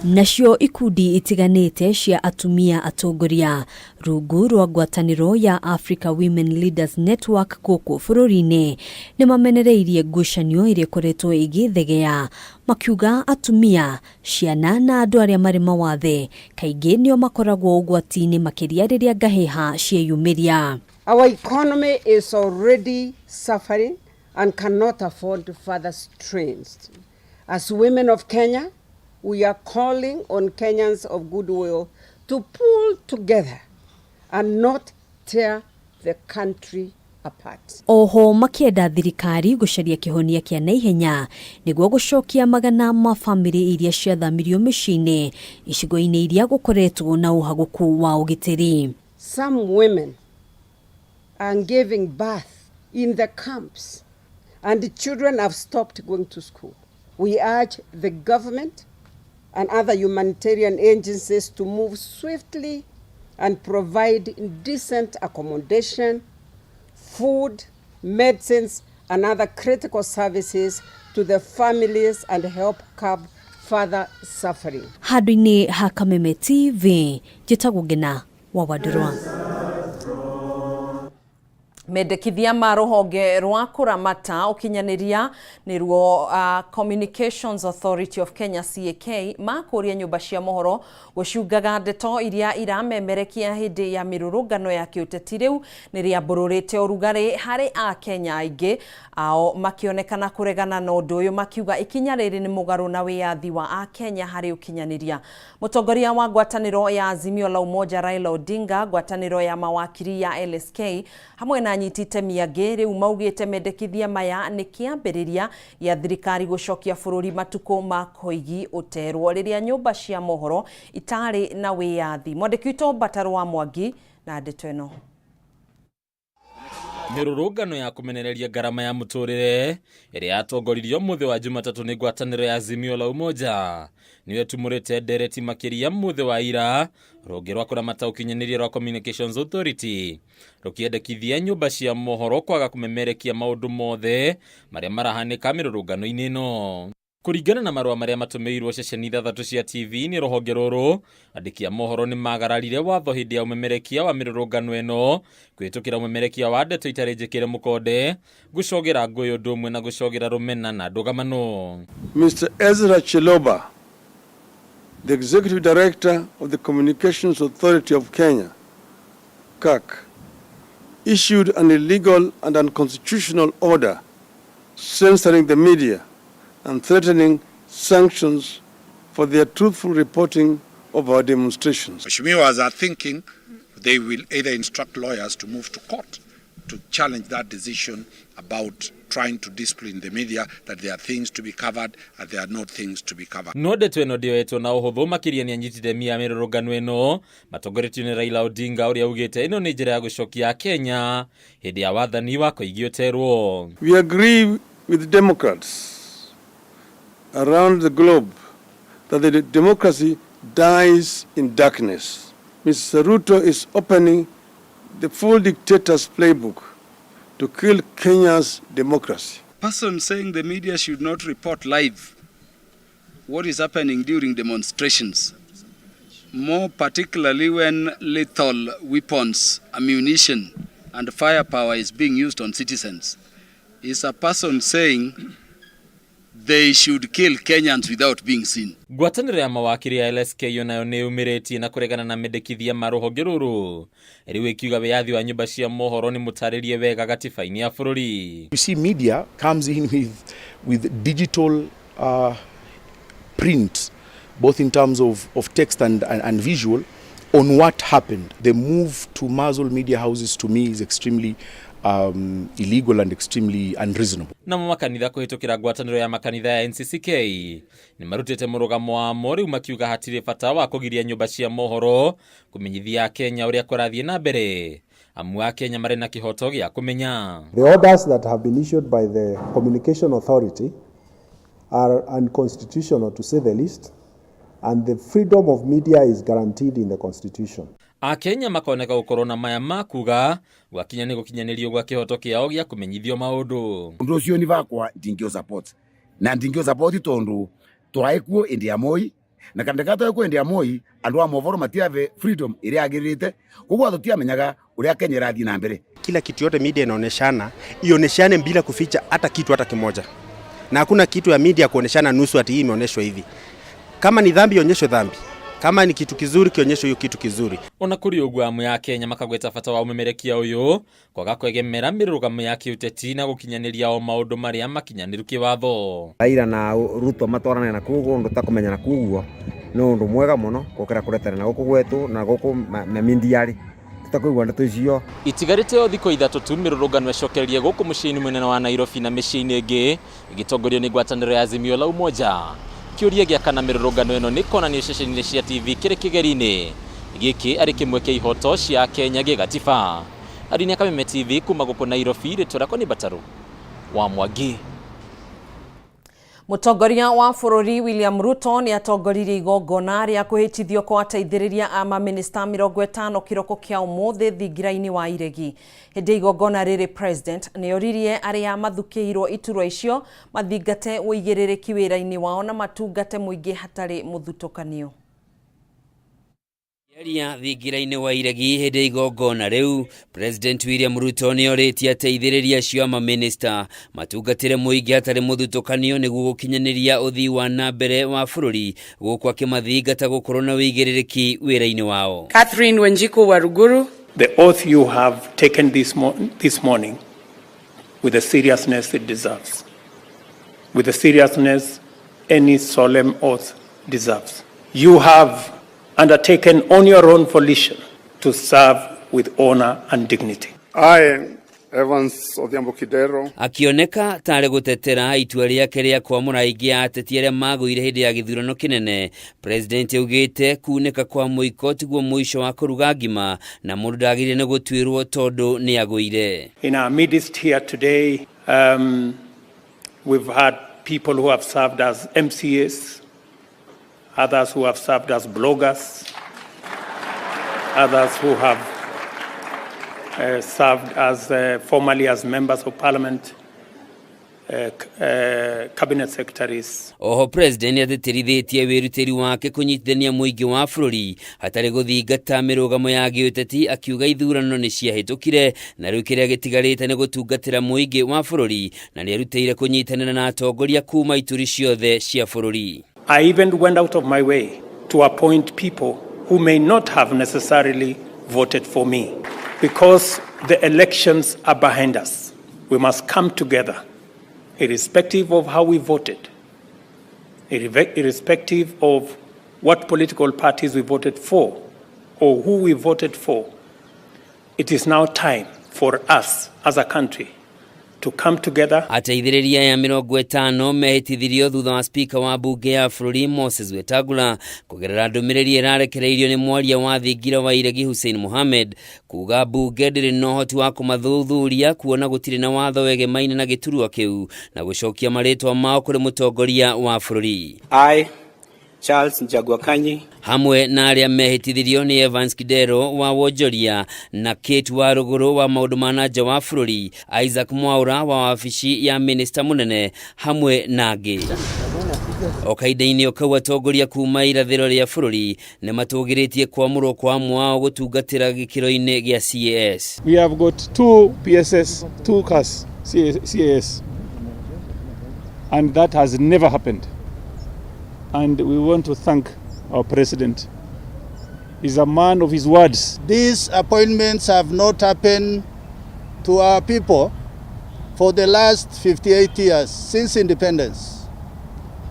Nacio ikundi itiganĩte cia atumia atongoria rungu rwa ngwatanĩro ya Africa Women Leaders Network gũkũ bũrũri-inĩ nĩ mamenereirie ngucanio ĩrĩa ĩkoretwo ĩgĩthegea, makiuga atumia, ciana na andũ arĩa marĩ mawathe kaingĩ nĩo makoragwo ũgwati-inĩ makĩria rĩrĩa ngahĩha cieyumĩria. Our economy is already suffering and cannot afford further strains. As women of Kenya, we are calling on Kenyans of goodwill to pull together and not tear the country apart. Oho makĩenda thirikari gũcaria kĩhonia kĩa naihenya nĩguo gũcokia magana ma bamĩrĩ iria ciathamirio mĩciĩ-inĩ icigo-inĩ iria gũkoretwo na ũhagũku wa ũgitĩri. Some women are giving birth in the camps and the children have stopped going to school. We urge the government and other humanitarian agencies to move swiftly and provide decent accommodation, food, medicines, and other critical services to the families and help curb further suffering. Handũ-inĩ ha Kameme TV, njĩtagwo Ngina wa Wandũrwa. Mendekithia ma rũhonge rwa kũramata ũkinyanĩria nĩruo Communications Authority of Kenya CAK makũria nyũmba cia mohoro gũcungaga ndeto iria iramemerekia hĩndĩ ya mĩrũrũngano ya kĩũteti rĩu nĩ rĩambũrũrĩte ũrugarĩ harĩ Akenya aingĩ ao makĩonekana kũregana na ũndũ ũyũ makiuga ikinya rĩrĩ nĩ mũgarũ na wĩyathi wa Akenya harĩ ũkinyanĩria. Mũtongoria wa ngwatanĩro ya Azimio la Umoja Raila Odinga, ngwatanĩro ya mawakiri ya LSK hamwe na anyiti itemi angĩ rĩu maugĩte mendekithia maya nĩ kĩambĩrĩria gĩa thirikari gũcokia bũrũri matukũ ma koigi ũterwo rĩrĩa nyũmba cia mohoro itarĩ na wĩyathi. Mwandĩki witũ Mbatarũ wa Mwangi na ndeto ĩno. Mĩrũrũngano ya kũmenereria ngarama ya mũtũrĩre ĩrĩa yatongoririo mũthĩ wa Jumatatũ nĩ ngwatanĩro ya Azimio la Umoja nĩyo ĩtumũrĩte ndereti makĩria mũthĩ wa ira rũhonge rwa kũramata ũkinyanĩria rwa Communications Authority rũkĩendekithia nyũmba cia mohoro kwaga kũmemerekia maũndũ mothe marĩa marahanĩka mĩrũrũngano-inĩ ĩno. Kũringana na marũa marĩa matũmĩirwo ceceni ithathatũ cia TV nĩ rũhonge rũrũ, andĩki a mohoro nĩ magararire watho hĩndĩ ya ũmemerekia wa mĩrũrũngano ĩno kũhĩtũkĩra ũmemerekia wa ndeto itarĩ njĩkĩre mũkonde, gũcogera ngũĩ ũndũ ũmwe na gũcogera rũmena na ndũgamano. Mr. Ezra Chiloba, the Executive Director of the Communications Authority of Kenya, CAC, issued an illegal and unconstitutional order censoring the media and threatening sanctions for their truthful reporting of our demonstrations. Mheshimiwas are thinking they will either instruct lawyers to move to court to challenge that decision about trying to discipline the media, that there are things to be covered and there are not things to be covered. No ndeto ĩno ndĩoetwo na ũhũthũ makĩria nĩ anyiti itemi a mĩrũrũngano ĩno matongoretio nĩ Raila Odinga ũrĩa augĩte ĩno nĩ njĩra ya gũcokia Kenya hĩndĩ ya wathani wa koigi ũterwo. We agree with Democrats around the globe that the democracy dies in darkness. Mr. Ruto is opening the full dictator's playbook to kill Kenya's democracy. Person saying the media should not report live what is happening during demonstrations, more particularly when lethal weapons, ammunition, and firepower is being used on citizens, is a person saying they should kill Kenyans without being seen. Ngwatanĩro ya mawakiri ya LSK onayo nĩ yumĩrĩtie na kũregana na mendekithia ma rũhonge rũrũ rĩu ĩkiuga wĩyathi wa nyũmba cia mohoro nĩ mũtarĩrie wega gatiba-inĩ ya bũrũri. You see, media comes in with digital print, both in terms of text and visual, on what happened. The move to muzzle media houses, to me, is extremely illegal and extremely unreasonable. Namo makanitha kũhĩtũkĩra ngwatanĩro ya makanitha ya NCCK nĩ marutĩte mũrũgamo wamo rĩu makiuga hatirĩ bata wa kũgiria nyũmba cia mohoro kũmenyithia Akenya ũrĩa kũrathiĩ na mbere amu Akenya marĩ na kĩhoto gĩa kũmenya. The orders that have been issued by the Communication Authority are unconstitutional, to say the least, and the freedom of media is guaranteed in the Constitution. Akenya makoneka gũkorwo na maya ma kuga gwakinya nĩ gũkinyanĩrio gwa kĩhoto kĩao gĩa kũmenyithio maũndũ. Undu ucio ni vakwa ndingio support na ndingio support tondu twai kuo indi ya Moi na kana twai kuo indi ya Moi andu a mohoro matiave freedom iria agirite koguo tutiamenyaga uria Kenya irathii na mbere. Kila kitu yote media inaoneshana ioneshane bila kuficha hata kitu hata kimoja, na hakuna kitu ya media kuoneshana nusu ati hii imeoneshwa hivi. Kama ni dhambi ionyeshwe dhambi, kama ni kitu kizuri kionyeshwe hiyo kitu kizuri. Ona kũrĩ ũguo amwe a Kenya makagweta bata wa ũmemerekia ũyũ kwaga kwegemera mĩrũgamo ya kĩũteti na gũkinyanĩria o maũndũ marĩa makinyanĩru kĩwatho. Raila na Ruto matwarane na kuguo undu takumenyana kuguo ni undu mwega muno gukira kuretana na guku gwetu na guku na mindiari tutakuigua ndeto icio. Itigarĩte o thikũ ithatũ tu mĩrũrũngano ĩcokererie gũkũ mũciĩ-inĩ mũnene wa Nairobi na mĩciĩ-inĩ ĩngĩ ĩgĩtongorio nĩ ngwatanĩro ya Azimio la Umoja. Kĩũria gĩa kana mĩrũrũngano ĩno nĩ ĩkonanio ceceni-inĩ cia TV kĩrĩ kĩgeri-inĩ gĩkĩ arĩ kĩmwe kĩa ihoto cia Kenya gĩgatiba. Arini a Kameme TV kuma gũkũ Nairobi, rĩtwa rĩakwa nĩ Mbatarũ wa Mwangi. Mũtongoria wa bũrũri William Ruto nĩ atongoririe igongona rĩa kwĩhĩtithio kwa ateithĩrĩria a mamĩnĩsta 50 kĩroko kĩa ũmũthĩ thingira-inĩ wa Iregi. Hĩndĩ ya igongona rĩrĩ president nĩ oririe arĩa mathukĩirwo iturwa icio mathingate ũigĩrĩrĩki wĩra-inĩ wao na matungate mũingĩ hatarĩ mũthutũkanio. Akĩaria thingira-inĩ wa Iregi hĩndĩ ya igongona rĩu, President William Ruto nĩ orĩtie ateithĩrĩria acio a mamĩnĩsta matungatĩre mũingĩ hatarĩ mũthutũkanio nĩguo gũkinyanĩria ũthii wa na mbere wa bũrũri gũkũ akĩmathingata gũkorwo na ũigĩrĩrĩki wĩra-inĩ wao. Catherine Wanjiku Waruguru. The oath you have taken this morning with the seriousness it deserves, with the seriousness any solemn oath deserves. You have undertaken on your own volition to serve with honor and dignity. I, Evans Odhiambo Kidero, Akĩoneka tarĩ gũtetera itua rĩake rĩa kwamũra aingĩ a ateti arĩa magũire hĩndĩ ya gĩthurano kĩnene, President augĩte kunĩka kwa mũiko tiguo mũico wa kũruga ngima na mũndũ ndagĩrĩire nĩ gũtuĩrwo tondũ nĩ agũire. In our midst here today, we've had people who have served as MCAs, others who have served as bloggers, others who have served as formerly as members of parliament, cabinet secretaries. Oho President nĩatĩtĩrithĩtie wĩrutĩri wake kũnyitithania mũingĩ wa bũrũri hatarĩ gũthingata mĩrũgamo ya gĩũteti, akiuga ithurano nĩ ciahĩtũkire na rĩu kĩrĩa gĩtigarĩte nĩ gũtungatĩra mũingĩ wa bũrũri na nĩerutĩire kũnyitanĩra na atongoria kuma ituri ciothe cia bũrũri. I even went out of my way to appoint people who may not have necessarily voted for me. Because the elections are behind us, we must come together, irrespective of how we voted, irrespective of what political parties we voted for or who we voted for. It is now time for us as a country to come together. Ateithĩrĩria aya 50 mehĩtithirio thutha wa spika wa mbunge ya bũrũri Moses Wetangula kũgerera ndũmĩrĩri ĩrarekereirio nĩ mwaria wa thingira wa Iregi Hussein Mohamed kuga mbunge ndĩrĩ na ũhoti wa kũmathuthuria kuona gũtirĩ na watho wegemaine na gĩturwa kĩu na gũcokia marĩtwa mao kũrĩ mũtongoria wa bũrũri. I, Charles Njagua Kanyi, hamwe na arĩa mehĩtithirio nĩ Evans Kidero wa wonjoria na Kate wa rũgũrũ wa maũndũ ma na nja wa bũrũri, Isaac Mwaura wa wabici ya minista mũnene hamwe na angĩ. O kahinda-inĩ o kau atongoria kuma irathĩro rĩa bũrũri nĩ matũgĩrĩtie kwamũrwo kwa amwe ao gũtungatĩra gĩkĩro-inĩ gĩa CAS. We have got 2 PSS, 2 CAS, CAS, and that has never happened. And we want to thank our president. He's a man of his words. These appointments have not happened to our people for the last 58 years since independence.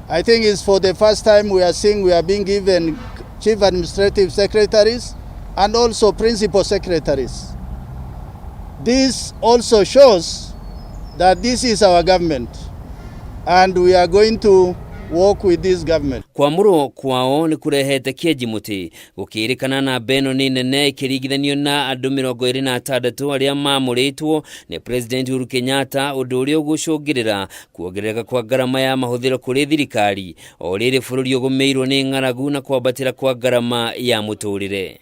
I think it's for the first time we are seeing we are being given chief administrative secretaries and also principal secretaries. This also shows that this is our government and we are going to work with this government. Kwamũrwo kwao nĩ kũrehete kĩenji mũtĩ gũkĩrĩkana namba ĩno nĩ nene ĩkĩringithanio na andũ 26 arĩa mamũrĩtwo nĩ President Uhuru Kenyatta, ũndũ ũrĩa ũgũcũngĩrĩra kuongerereka kwa ngarama ya mahũthĩro kũrĩ thirikari o rĩrĩ bũrũri ũgũmĩirwo nĩ ng'aragu na kwambatĩra kwa ngarama ya mũtũrĩre.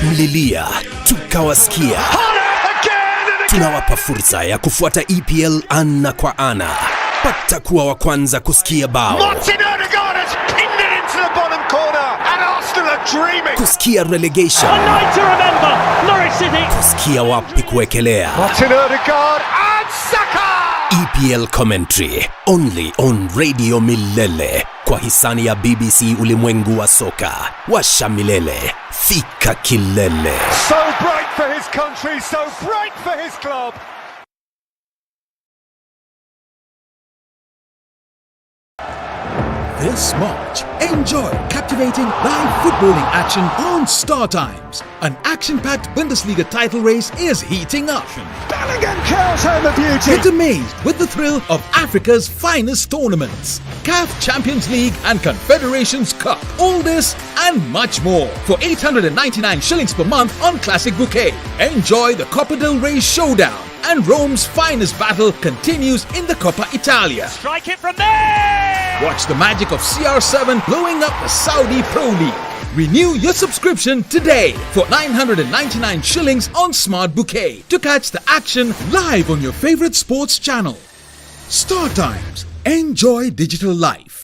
Mlilia tukawasikia. Tunawapa fursa ya kufuata EPL ana kwa ana. Pata kuwa wa kwanza kusikia bao, Martin Odegaard has pinned it into the bottom corner and Arsenal are dreaming. kusikia relegation, A night to remember, Norwich City. kusikia wapi kuwekelea. Martin Odegaard and Saka. EPL commentary only on Radio Milele kwa hisani ya BBC Ulimwengu wa Soka. Washa milele, fika kilele. So bright for his country, so bright for his club. This March, enjoy captivating live footballing action on Star Times. An action-packed Bundesliga title race is heating up. Bellingham curls home a beauty. Get amazed with the thrill of Africa's finest tournaments. CAF Champions League and Confederations Cup. All this and much more for 899 shillings per month on Classic Bouquet. Enjoy the Copa del Rey showdown and Rome's finest battle continues in the Coppa Italia. Strike it from there! Watch the magic of CR7 blowing up the Saudi Pro League. Renew your subscription today for 999 shillings on Smart Bouquet to catch the action live on your favorite sports channel. Star Times. Enjoy digital life.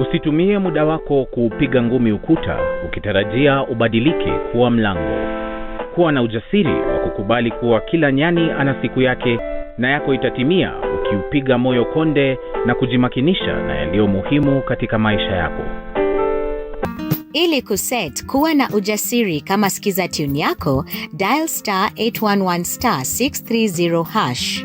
Usitumie muda wako kuupiga ngumi ukuta ukitarajia ubadilike kuwa mlango. Kuwa na ujasiri wa kukubali kuwa kila nyani ana siku yake na yako itatimia ukiupiga moyo konde na kujimakinisha na yaliyo muhimu katika maisha yako. Ili kuset kuwa na ujasiri kama skiza tune yako, dial star 811 star 630 hash.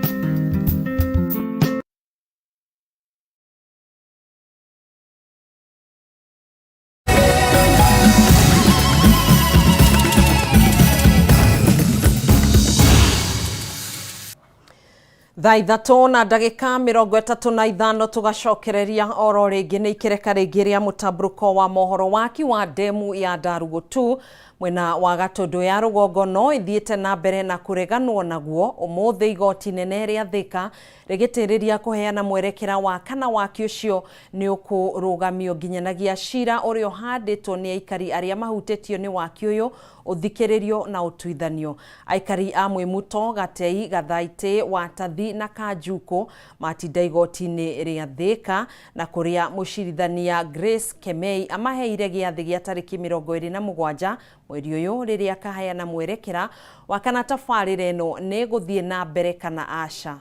Thaa ithatũ na ndagĩka 35 tũgacokereria oro rĩngĩ nĩ ikereka rĩngĩ rĩa mũtambũrũko wa mohoro waki wa ndemu ya Ndarugutu mwena wa Gatũndũ ya rũgongo no ĩthiĩte na mbere na kũreganwo naguo. Ũmũthĩ igoti inene rĩa Thika rĩgĩtĩrĩria kũheana mwerekera wa kana waki ũcio nĩ ũkũrũgamio nginyanagia cira ũrĩa ũhandĩtwo nĩ aikari arĩa mahutĩtio nĩ waki ũyũ ũthikĩrĩrio na ũtuithanio. Aikari a Mwĩmuto, Gatei, Gathaitĩ, Watathi na Kanjukũ matinda igoti-inĩ rĩa Thika na kũrĩa mũcirithania Grace Kemei amaheire gĩathĩ gĩa tarĩki 27 mweri ũyũ rĩrĩa akaheana mwerekera wa kana tabarĩra ĩno nĩ ĩgũthiĩ na mbere kana aca.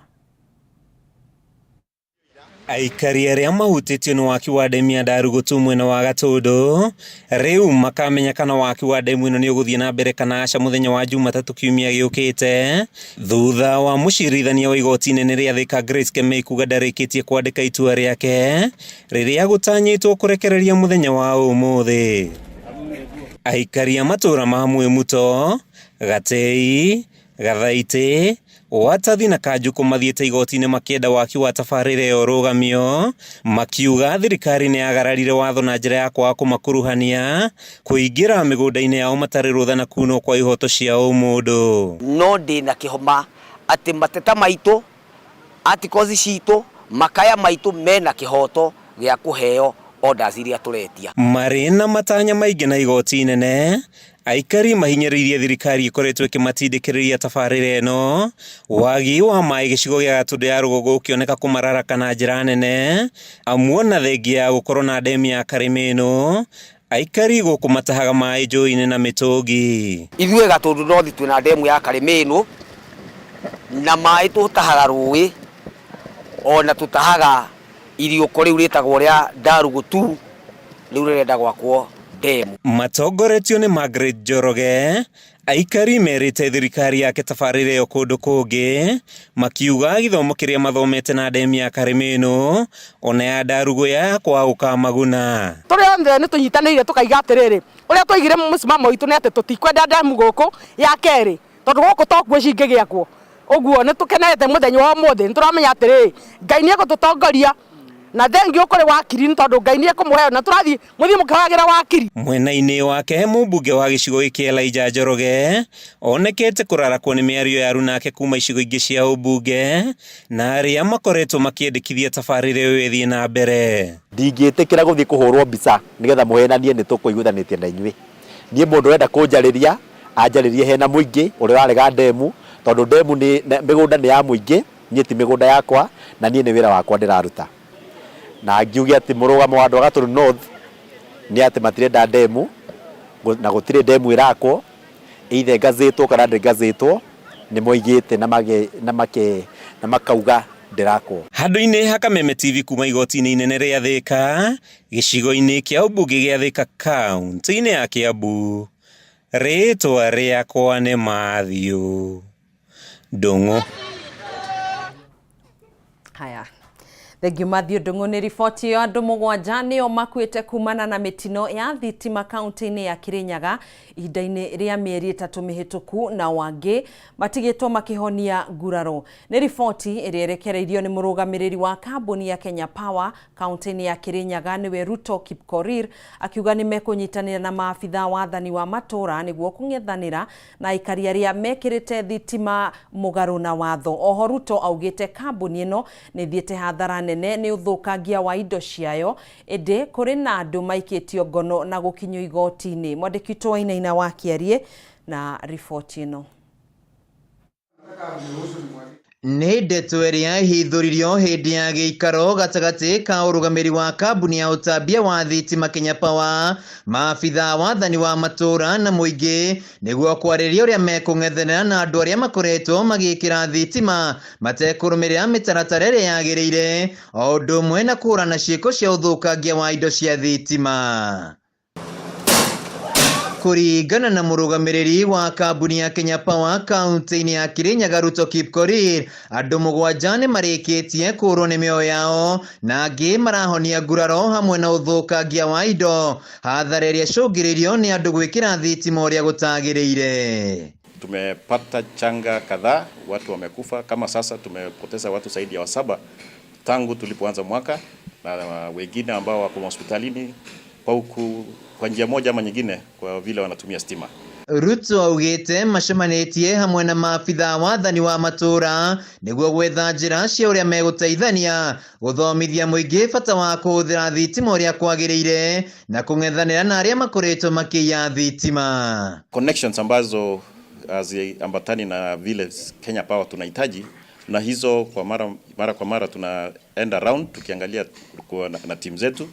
Aikari arĩa mahutĩtio nĩ waki wa ndemu ya Ndarugutu mwena wa Gatũndũ rĩu makamenya kana waki wa ndemu ĩno nĩ ũgũthiĩ na mbere kana aca mũthenya wa Jumatatũ kiumia gĩũkĩte thutha wa mũcirithania wa igoti inene rĩa Thika Grace Kemei kuga ndarĩkĩtie kwandĩka itua rĩake rĩrĩa gũtanyĩtwo kũrekereria mũthenya wa ũmũthĩ. Aikari a matũũra ma Mwĩmuto, Gatei, Gathaitĩ, Watathi na Kanjukũ mathiĩte igoti-inĩ makĩenda waki wa tabarĩra ĩyo ũrũgamio makiuga thirikari nĩ yagararire watho na njĩra ya kwaga kũmakuruhania kũingĩra mĩgũnda-inĩ yao matarĩ rũtha na kunwo kwa ihoto cia ũmũndũ. No ndĩna kĩhoma atĩ mateta maitũ, articles citũ, makaya maitũ mena kĩhoto gĩa kũheo orders iria tũretia. Marĩ na matanya maingĩ na igoti inene aikari mahinyĩrĩirie thirikari ĩkoretwo ĩkĩmatindĩkĩrĩria tabarĩra ĩno wagi wa maĩ gĩcigo gĩa Gatũndũ ya rũgongo ũkĩoneka kũmararaka na njĩra nene amu ona thengia ya gũkorwo na ndemu ya Karĩmĩnũ aikari gũkũ matahaga maĩ njũĩ-inĩ na mĩtũngi. Ithuĩ Gatũndũ North twĩna ndemu ya Karĩmĩnũ na maĩ tũtahaga rũĩ ona tũtahaga iriũko rĩu rĩtagwo rĩa Ndarugutu rĩu rĩrenda gwakwo ndemu. Matongoretio nĩ Margaret Njoroge aikari merĩte thirikari yake tabarĩra ĩyo kũndũ kũngĩ makiuga gĩthomo kĩrĩa mathomete na ndemu ya Karĩmĩnũ ona ya Ndarugũya kwaga gũkamaguna. Tũrĩ othe nĩ tũnyitanĩire tũkaiga atĩrĩrĩ ũrĩa twaigire mũsimamo witũ nĩ atĩ tũtikwenda ndemu gũkũ ya kerĩ tondũ gũkũ tokuo cingĩgĩakwo. Ũguo nĩ tũkenete mũthenya wa ũmũthĩ nĩ tũramenya atĩrĩrĩ Ngai nĩ egũtũtongoria na thengiũ kũrĩ wakiri nĩ tondũ Ngai nĩ ekũmũhe na tũrathiĩ mũthiĩ mũkĩhoyagĩra wakiri. Mwena-inĩ wake mũmbunge wa gĩcigo gĩkĩ Elijah Njoroge onekete kũrarakwo nĩ mĩario ya aruna ake kuma icigo ingĩ cia ũmbunge na arĩa makoretwo makĩendekithia tabarĩra ĩyo ĩthiĩ na mbere. Ndingĩtĩkĩra gũthiĩ kũhũrwo mbica nĩgetha mũhenanie nĩ tũkũiguithanĩtie na inyuĩ. Niĩ mũndũ ũrenda kũnjarĩria anjarĩrie hena mũingĩ ũrĩa ũrarega ndemu tondũ ndemu nĩ mĩgũnda nĩ ya mũingĩ, niĩ ti mĩgũnda yakwa na niĩ nĩ wĩra wakwa ndĩraruta. Na ngiuge atĩ mũrũgamo wa andũ a Gatũndũ North nĩ atĩ matirenda ndemu na gũtirĩ ndemu ĩrakwo either ĩngazĩtwo kana ndĩngazĩtwo nĩ moigĩte na makauga ndĩrakwo. Handũ-inĩ ha Kameme TV kuma igoti-inĩ inene rĩa Thika gĩcigo-inĩ kĩa ũmbunge gĩa Thika kaunti-inĩ ya Kiambu rĩtwa rĩakwa nĩ Matthew Ndung'u. Haya, Thengiũ Matthew Ndung'u nĩ riboti ĩyo. Andũ 7 nĩo makuĩte kumana na mĩtino ya thitima kaunti-inĩ ya Kirinyaga ihinda-inĩ rĩa mĩeri 3 mĩhĩtũku, na wangĩ matigĩtwo makĩhonia nguraro. Nĩ riboti ĩrĩa ĩrekereirio nĩ mũrũgamĩrĩri wa kambuni ya Kenya Power kaunti-inĩ ya Kirinyaga nĩwe Ruto Kipkorir, akiuga nĩ mekũnyitanĩra na maabitha wathani wa matũra nĩguo kũng'ethanĩra na aikari arĩa mekĩrĩte thitima mũgarũ na watho. Oho Ruto augĩte kambuni ĩno nĩ ĩthiĩte hathara nene nĩ ũthũkangia wa indo ciayo, ĩndĩ kũrĩ na andũ maikĩtio ngono na gũkinyio igoti-inĩ. Mwandĩki witũ Wainaina wa Kĩarie na riboti ĩno. Nĩ ndeto ĩrĩa ĩhithũririo hĩndĩ ya gĩikaro gatagatĩ ka ũrũgamĩrĩri wa kambuni ya ũtambia wa thitima Kenya Power, maabitha wathani wa matũra na mũingĩ nĩguo kwarĩrĩria ũrĩa mekũng'ethanĩra na andũ arĩa makoretwo magĩkĩra thitima matekũrũmĩrĩra mĩtaratara ĩrĩa yagĩrĩire, o ũndũ ũmwe na kũhũrana ciĩko cia ũthũkangia wa indo cia thitima. Kũringana na mũrũgamĩrĩri wa kambuni ya Kenya Power kaunti-inĩ ya Kirinyaga Ruto Kipkorir, andũ 7 nĩ marĩkĩtie kũũrwo nĩ mĩoyo yao na angĩ marahonia nguraro hamwe na ũthũkangia wa indo, hathara ĩrĩa ĩcũngĩrĩirio nĩ andũ gwĩkĩra thitima ũrĩa gũtagĩrĩire. Tumepata changa kadhaa, watu wamekufa. Kama sasa tumepoteza watu zaidi ya 7 tangu tulipoanza mwaka, na wengine ambao wako hospitalini kwa njia moja ama nyingine kwa vile wanatumia stima. Ruto augĩte macemanĩtie hamwe na maabitha wathani wa matũra nĩguo gwetha njĩra cia ũrĩa megũteithania gũthomithia mũingĩ bata wa kũhũthĩra thitima ũrĩa kwagĩrĩire na kũng'ethanĩra na arĩa makoretwo makĩiya thitima. Connections ambazo haziambatani na vile Kenya Power tunahitaji, na hizo kwa mara kwa mara tunaenda round tukiangalia kwa na team zetu,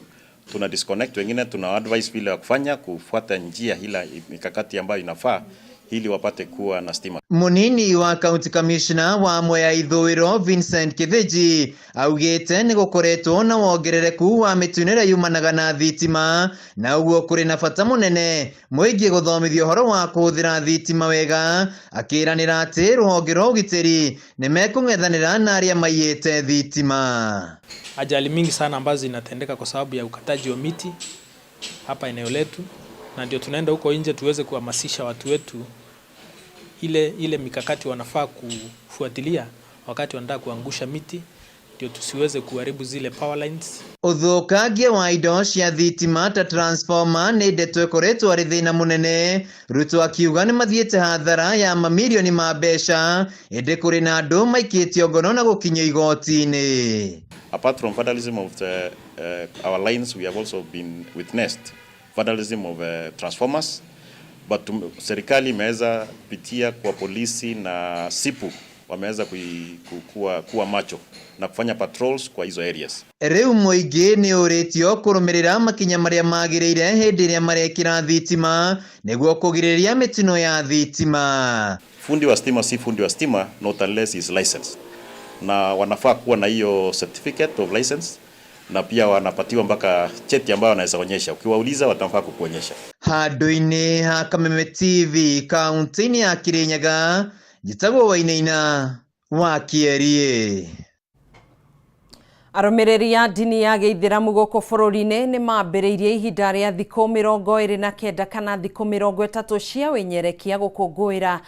tuna disconnect wengine, tuna advice vile ya kufanya kufuata njia ila mikakati ambayo inafaa ili wapate kuwa na stima. Munini wa County Commissioner wa Mwea Ithũĩro Vincent Kithiji augĩte nĩ gũkoretwo na wongerereku wa mĩtino ĩrĩa yumanaga na thitima, na ũguo kũrĩ na bata mũnene mũingĩ gũthomithio ũhoro wa kũhũthĩra thitima wega, akĩranĩra atĩ rũhonge rwa ũgitĩri nĩ mekũng'ethanĩra na arĩa maiyĩte thitima. Ajali mingi sana ambazo zinatendeka kwa sababu ya ukataji wa miti hapa eneo letu, na ndio tunaenda huko nje tuweze kuhamasisha watu wetu ile mikakati wanafaa kufuatilia wakati wanataka kuangusha miti, ndio tusiweze kuharibu zile power lines. Ũthũkangia wa indo cia thitima ta transformer nĩ ndeto ĩkoretwo arĩ thĩna mũnene. Ruto akiuga nĩ mathiĩte hathara ya mamirioni ma mbeca, ĩndĩ kũrĩ na andũ maikĩtio ngono na gũkinyio igoti-inĩ. Apart from vandalism of our lines, we have also been witnessed vandalism of transformers, but serikali imeweza pitia kwa polisi na sipu wameweza kuwa macho na kufanya patrols kwa hizo areas. Rĩu mũingĩ nĩ ũrĩtio kũrũmĩrĩra makinya marĩa magĩrĩire hĩndĩ ĩrĩa marekĩra thitima nĩguo kũgirĩrĩria mĩtino ya thitima. Fundi wa stima si fundi wa stima not unless he is licensed, na wanafaa kuwa na hiyo certificate of license, na pia wanapatiwa mpaka cheti ambayo wanaweza onyesha. Ukiwauliza watafaa kukuonyesha. Handũ-inĩ ha Kameme TV kaunti-inĩ ya Kirinyaga, njĩtagwo Wainaina wa Kĩerie. Arũmĩrĩri a ndini ya gĩithĩramu gũkũ bũrũri-inĩ nĩ mambĩrĩirie ihinda rĩa thikũ 29 kana thikũ 30 cia wĩnyerekia gũkũngũĩra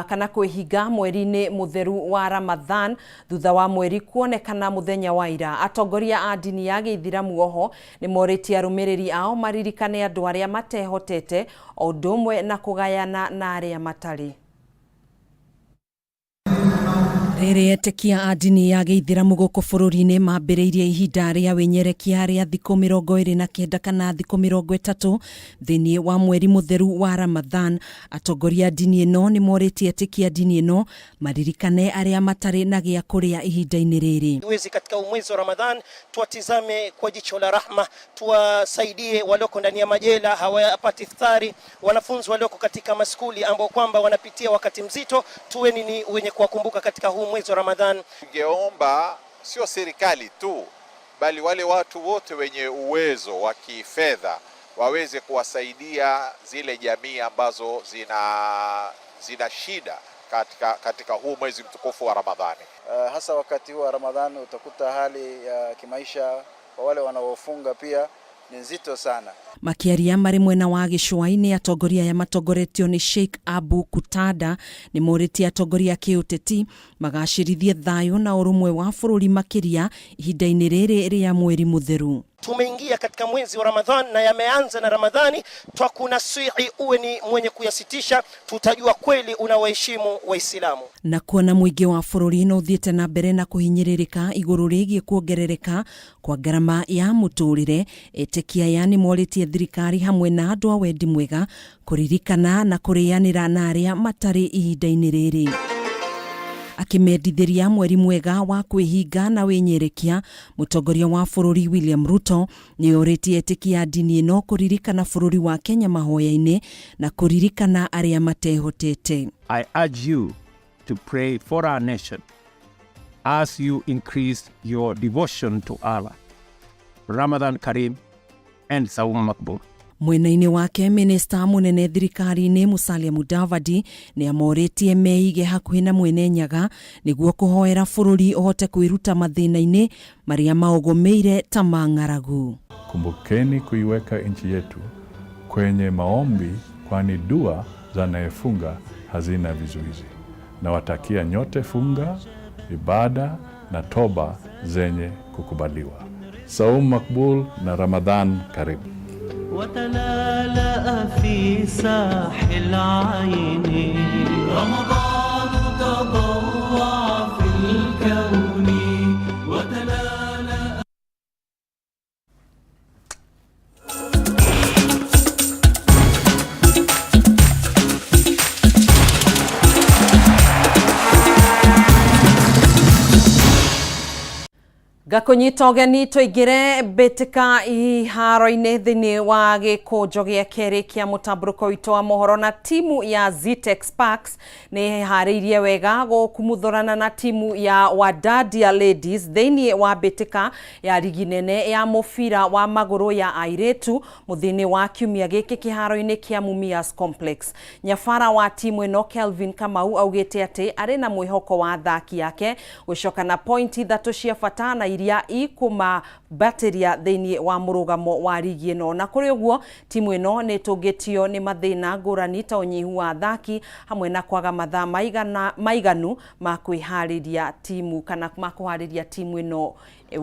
kana kwĩhinga mweri-inĩ mũtheru wa Ramadhan thutha wa mweri kuonekana mũthenya wa ira. Atongoria a ndini ya gĩithĩramu oho nĩ morĩtie arũmĩrĩri ao maririkane andũ arĩa matehotete o ũndũ ũmwe na kũgayana na arĩa matarĩ. Rĩrĩ etĩkia a ndini ya gĩithĩramu gũkũ bũrũri-inĩ mambĩrĩirie ihinda rĩa wĩnyerekia rĩa thikũ 29 kana thikũ 30 thĩinĩ wa mweri mũtheru wa Ramadhan. Atongoria a ndini ĩno nĩ morĩtie etĩkia ndini ĩno maririkane arĩa matarĩ na gĩa kũrĩa ihinda-inĩ rĩrĩ. Tuweze katika mwezi wa Ramadhan tuwatizame kwa jicho la rahma, tuwasaidie walioko ndani ya majela hawapati iftari, wanafunzi walioko katika maskuli ambao kwamba wanapitia wakati mzito, tuwe ni wenye kuwakumbuka katika huu mwezi wa Ramadhan. Ningeomba sio serikali tu bali wale watu wote wenye uwezo wa kifedha waweze kuwasaidia zile jamii ambazo zina shida katika huu mwezi mtukufu wa Ramadhani. Hasa wakati huu wa Ramadhani utakuta hali ya kimaisha kwa wale wanaofunga pia ni nzito sana. Makiaria marĩ mwena wa gĩcũa-inĩ, atongoria aya matongoretio nĩ Sheikh Abu Kutada nĩ morĩtie atongoria a kĩũteti magacĩrithie thayũ na ũrũmwe wa bũrũri makĩria ihinda-inĩ rĩrĩ rĩa mweri mũtheru. Tumeingia katika mwezi wa Ramadhan na yameanza na Ramadhani, twakunasihi uwe ni mwenye kuyasitisha, tutajua kweli unawaheshimu Waislamu. Na kuona mũingĩ wa bũrũri no ũthiĩte na mbere na kũhinyĩrĩrĩka igũrũ rĩgiĩ kuongerereka kwa ngarama ya mũtũrĩre, etĩkia aya nĩ morĩtie thirikari hamwe na andũ a wendi mwega kũririkana na kũrĩanĩra na arĩa matarĩ ihinda-inĩ rĩrĩ. Akĩmendithĩria mweri mwega wa kwĩhinga na wĩnyerekia, mũtongoria wa bũrũri William Ruto nĩ orĩtie etĩkia a ndini ĩno kũririkana bũrũri wa Kenya mahoya-inĩ na kũririkana arĩa matehotete. I urge you to pray for our nation as you increase your devotion to Allah. Ramadan Kareem and Saum Makbul. Mwena-inĩ wake, minista mũnene thirikari-inĩ Musalia Mudavadi nĩ amorĩtie meige hakuhĩ na Mwene Nyaga nĩguo kũhoera bũrũri ũhote kwĩruta mathĩna-inĩ marĩa maũgũmĩire ta ma ng'aragu. Kumbukeni kuiweka nchi yetu kwenye maombi, kwani dua za anayefunga hazina vizuizi. Nawatakia nyote funga, ibada na toba zenye kukubaliwa. Saum makbul na Ramadhan karibu. وتلالأ في ساح العين رمضان تضوع في الكون وتلالأ. Ngakũnyita ũgeni tũingĩre mbĩtĩka iharo-inĩ thĩinĩ wa gĩkũnjo gĩa kerĩ kĩa mũtambũrũko witũ wa mohoro, na timu ya Zetech Sparks nĩ ĩharĩirie wega gũkumuthũrana na timu ya Wadadia Ladies thĩinĩ wa mbĩtĩka ya rigi nene ya mũbira wa magũrũ ya airĩtu mũthia-inĩ wa kiumia gĩkĩ kĩharo-inĩ kĩa Mumias Complex. Nyabara wa timu ĩno Kelvin Kamau augĩte atĩ arĩ na mwĩhoko wa athaki yake gũcoka na pointi ithatũ cia bata na iria ikũmambatĩria thĩinĩ wa mũrũgamo wa rigi ĩno. Na kũrĩ ũguo, timu ĩno nĩ ĩtũngĩtio nĩ mathĩna ngũrani ta ũnyihu wa athaki hamwe na kwaga mathaa maiganu ma kwĩharĩria timu kana ma kũharĩria timu ĩno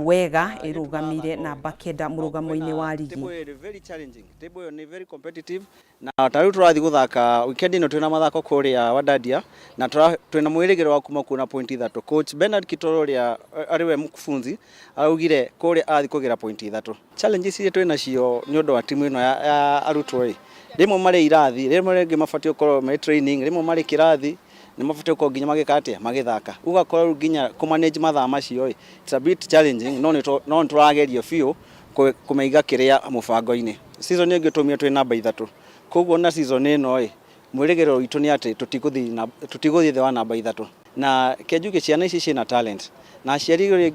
wega ĩrũgamĩire namba 9 mũrũgamo-inĩ wa rigi. Table ĩyo very challenging, table ĩyo nĩ very competitive, na ta rĩu tũrathiĩ gũthaka weekend ĩno twĩna mathako kũrĩa Wadadia na twĩna mwĩrĩgĩro wa kuma kuona point 3. Coach Bernard Kitoro ũrĩa arĩ we mkufunzi araugire kũrĩa athiĩ kũgĩra point 3. Challenges iria twĩna nacio nĩ ũndũ wa timu ĩno ya arutwo ĩ, rĩmwe marĩ irathi, rĩmwe rĩngĩ mabatiĩ gũkorwo marĩ training, rĩmwe marĩ kĩrathi, nĩ mabatiĩ gũkorwo nginya magĩka atĩa, magĩthaka. Ũgakora rĩu nginya kũ manage mathaa macio ĩ, it's a bit challenging, no nĩ tũrageria biũ kũmaiga kĩrĩa mũbango-inĩ. Season ĩngĩ tũmire twĩ namba 3, koguo na season ĩno ĩ, mwĩrĩgĩrĩro witũ nĩ atĩ tũtigũthiĩ thĩ wa namba 3. Na kenjuge ciana ici ciĩna talent, na aciari ũrĩa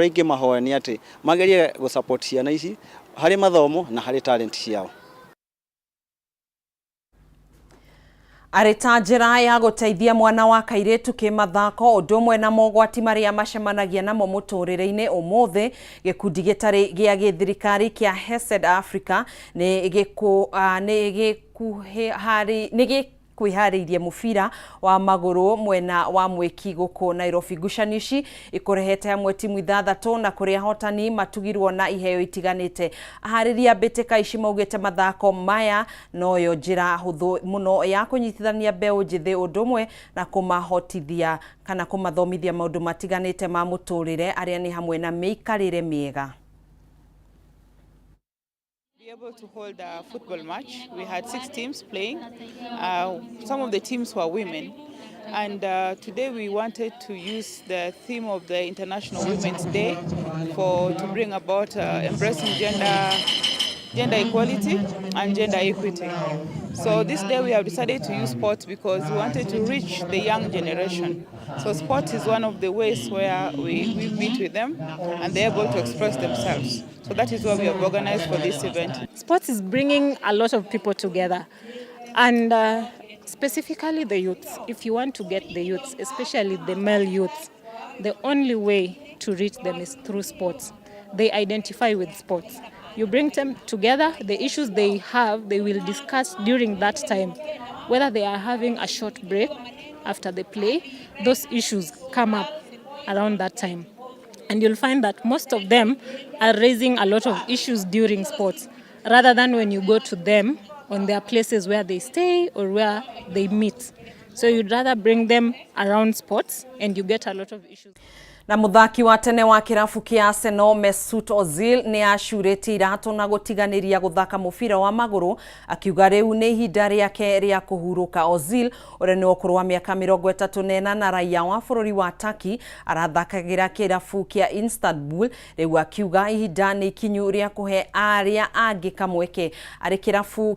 ingĩmahoya nĩ atĩ magerie gũ support ciana ici harĩ mathomo na harĩ talent ciao. Arĩ ta njĩra ya gũteithia mwana wa kairĩtu kĩmathako ũndũ ũmwe na mogwati marĩa macemanagia namo mũtũrĩre-inĩ, ũmũthĩ gĩkundi gĩtarĩ gĩa gĩthirikari kĩa Hesed Africa nĩ gĩkwĩharĩirie mũbira wa magũrũ mwena wa mwĩki gũkũ Nairobi. Ngucanio ici ikũrehete hamwe timu 6 na kũrĩa ahotani matugirwo na iheo itiganĩte. Aharĩria mbĩtĩka ici maugĩte mathako maya noyo njĩra hũthũ mũno ya kũnyitithania mbeũ njĩthĩ ũndũ ũmwe na kũmahotithia kana kũmathomithia maũndũ matiganĩte ma mũtũrĩre arĩa nĩ hamwe na mĩikarĩre mĩega. Able to hold a football match. We had 6 teams playing. Some of the teams were women. And today we wanted to use the theme of the International Women's Day to bring about embracing gender equality and gender equity. So this day we have decided to use sport because we wanted to reach the young generation. So sport is one of the ways where we meet with them and they're able to express themselves. So that is why we have organized for this event. Sports is bringing a lot of people together, and specifically the youths. If you want to get the youths, especially the male youths, The only way to reach them is through sports. They identify with sports. You bring them together, the issues they have, they will discuss during that time. Whether they are having a short break after the play, those issues come up around that time. And you'll find that most of them are raising a lot of issues during sports rather than when you go to them on their places where they stay or where they meet. So you'd rather bring them around sports and you get a lot of issues. Na muthaki wa tene wa kirabu kia Arsenal Mesut Ozil ni acurĩtie iratũ na gũtiganĩria gũthaka mũbira wa magũrũ, akiuga rĩu nĩ ihinda rĩake rĩa kũhurũka. Ozil, ũrĩa nĩ ũkũrũ wa mĩaka 34 na raiya wa bũrũri wa Turkey, arathakagĩra kĩrabu kĩa Istanbul, rĩu akiuga ihinda nĩ ikinyu rĩa kũhe arĩa angĩ kamweke arĩ kĩrabu.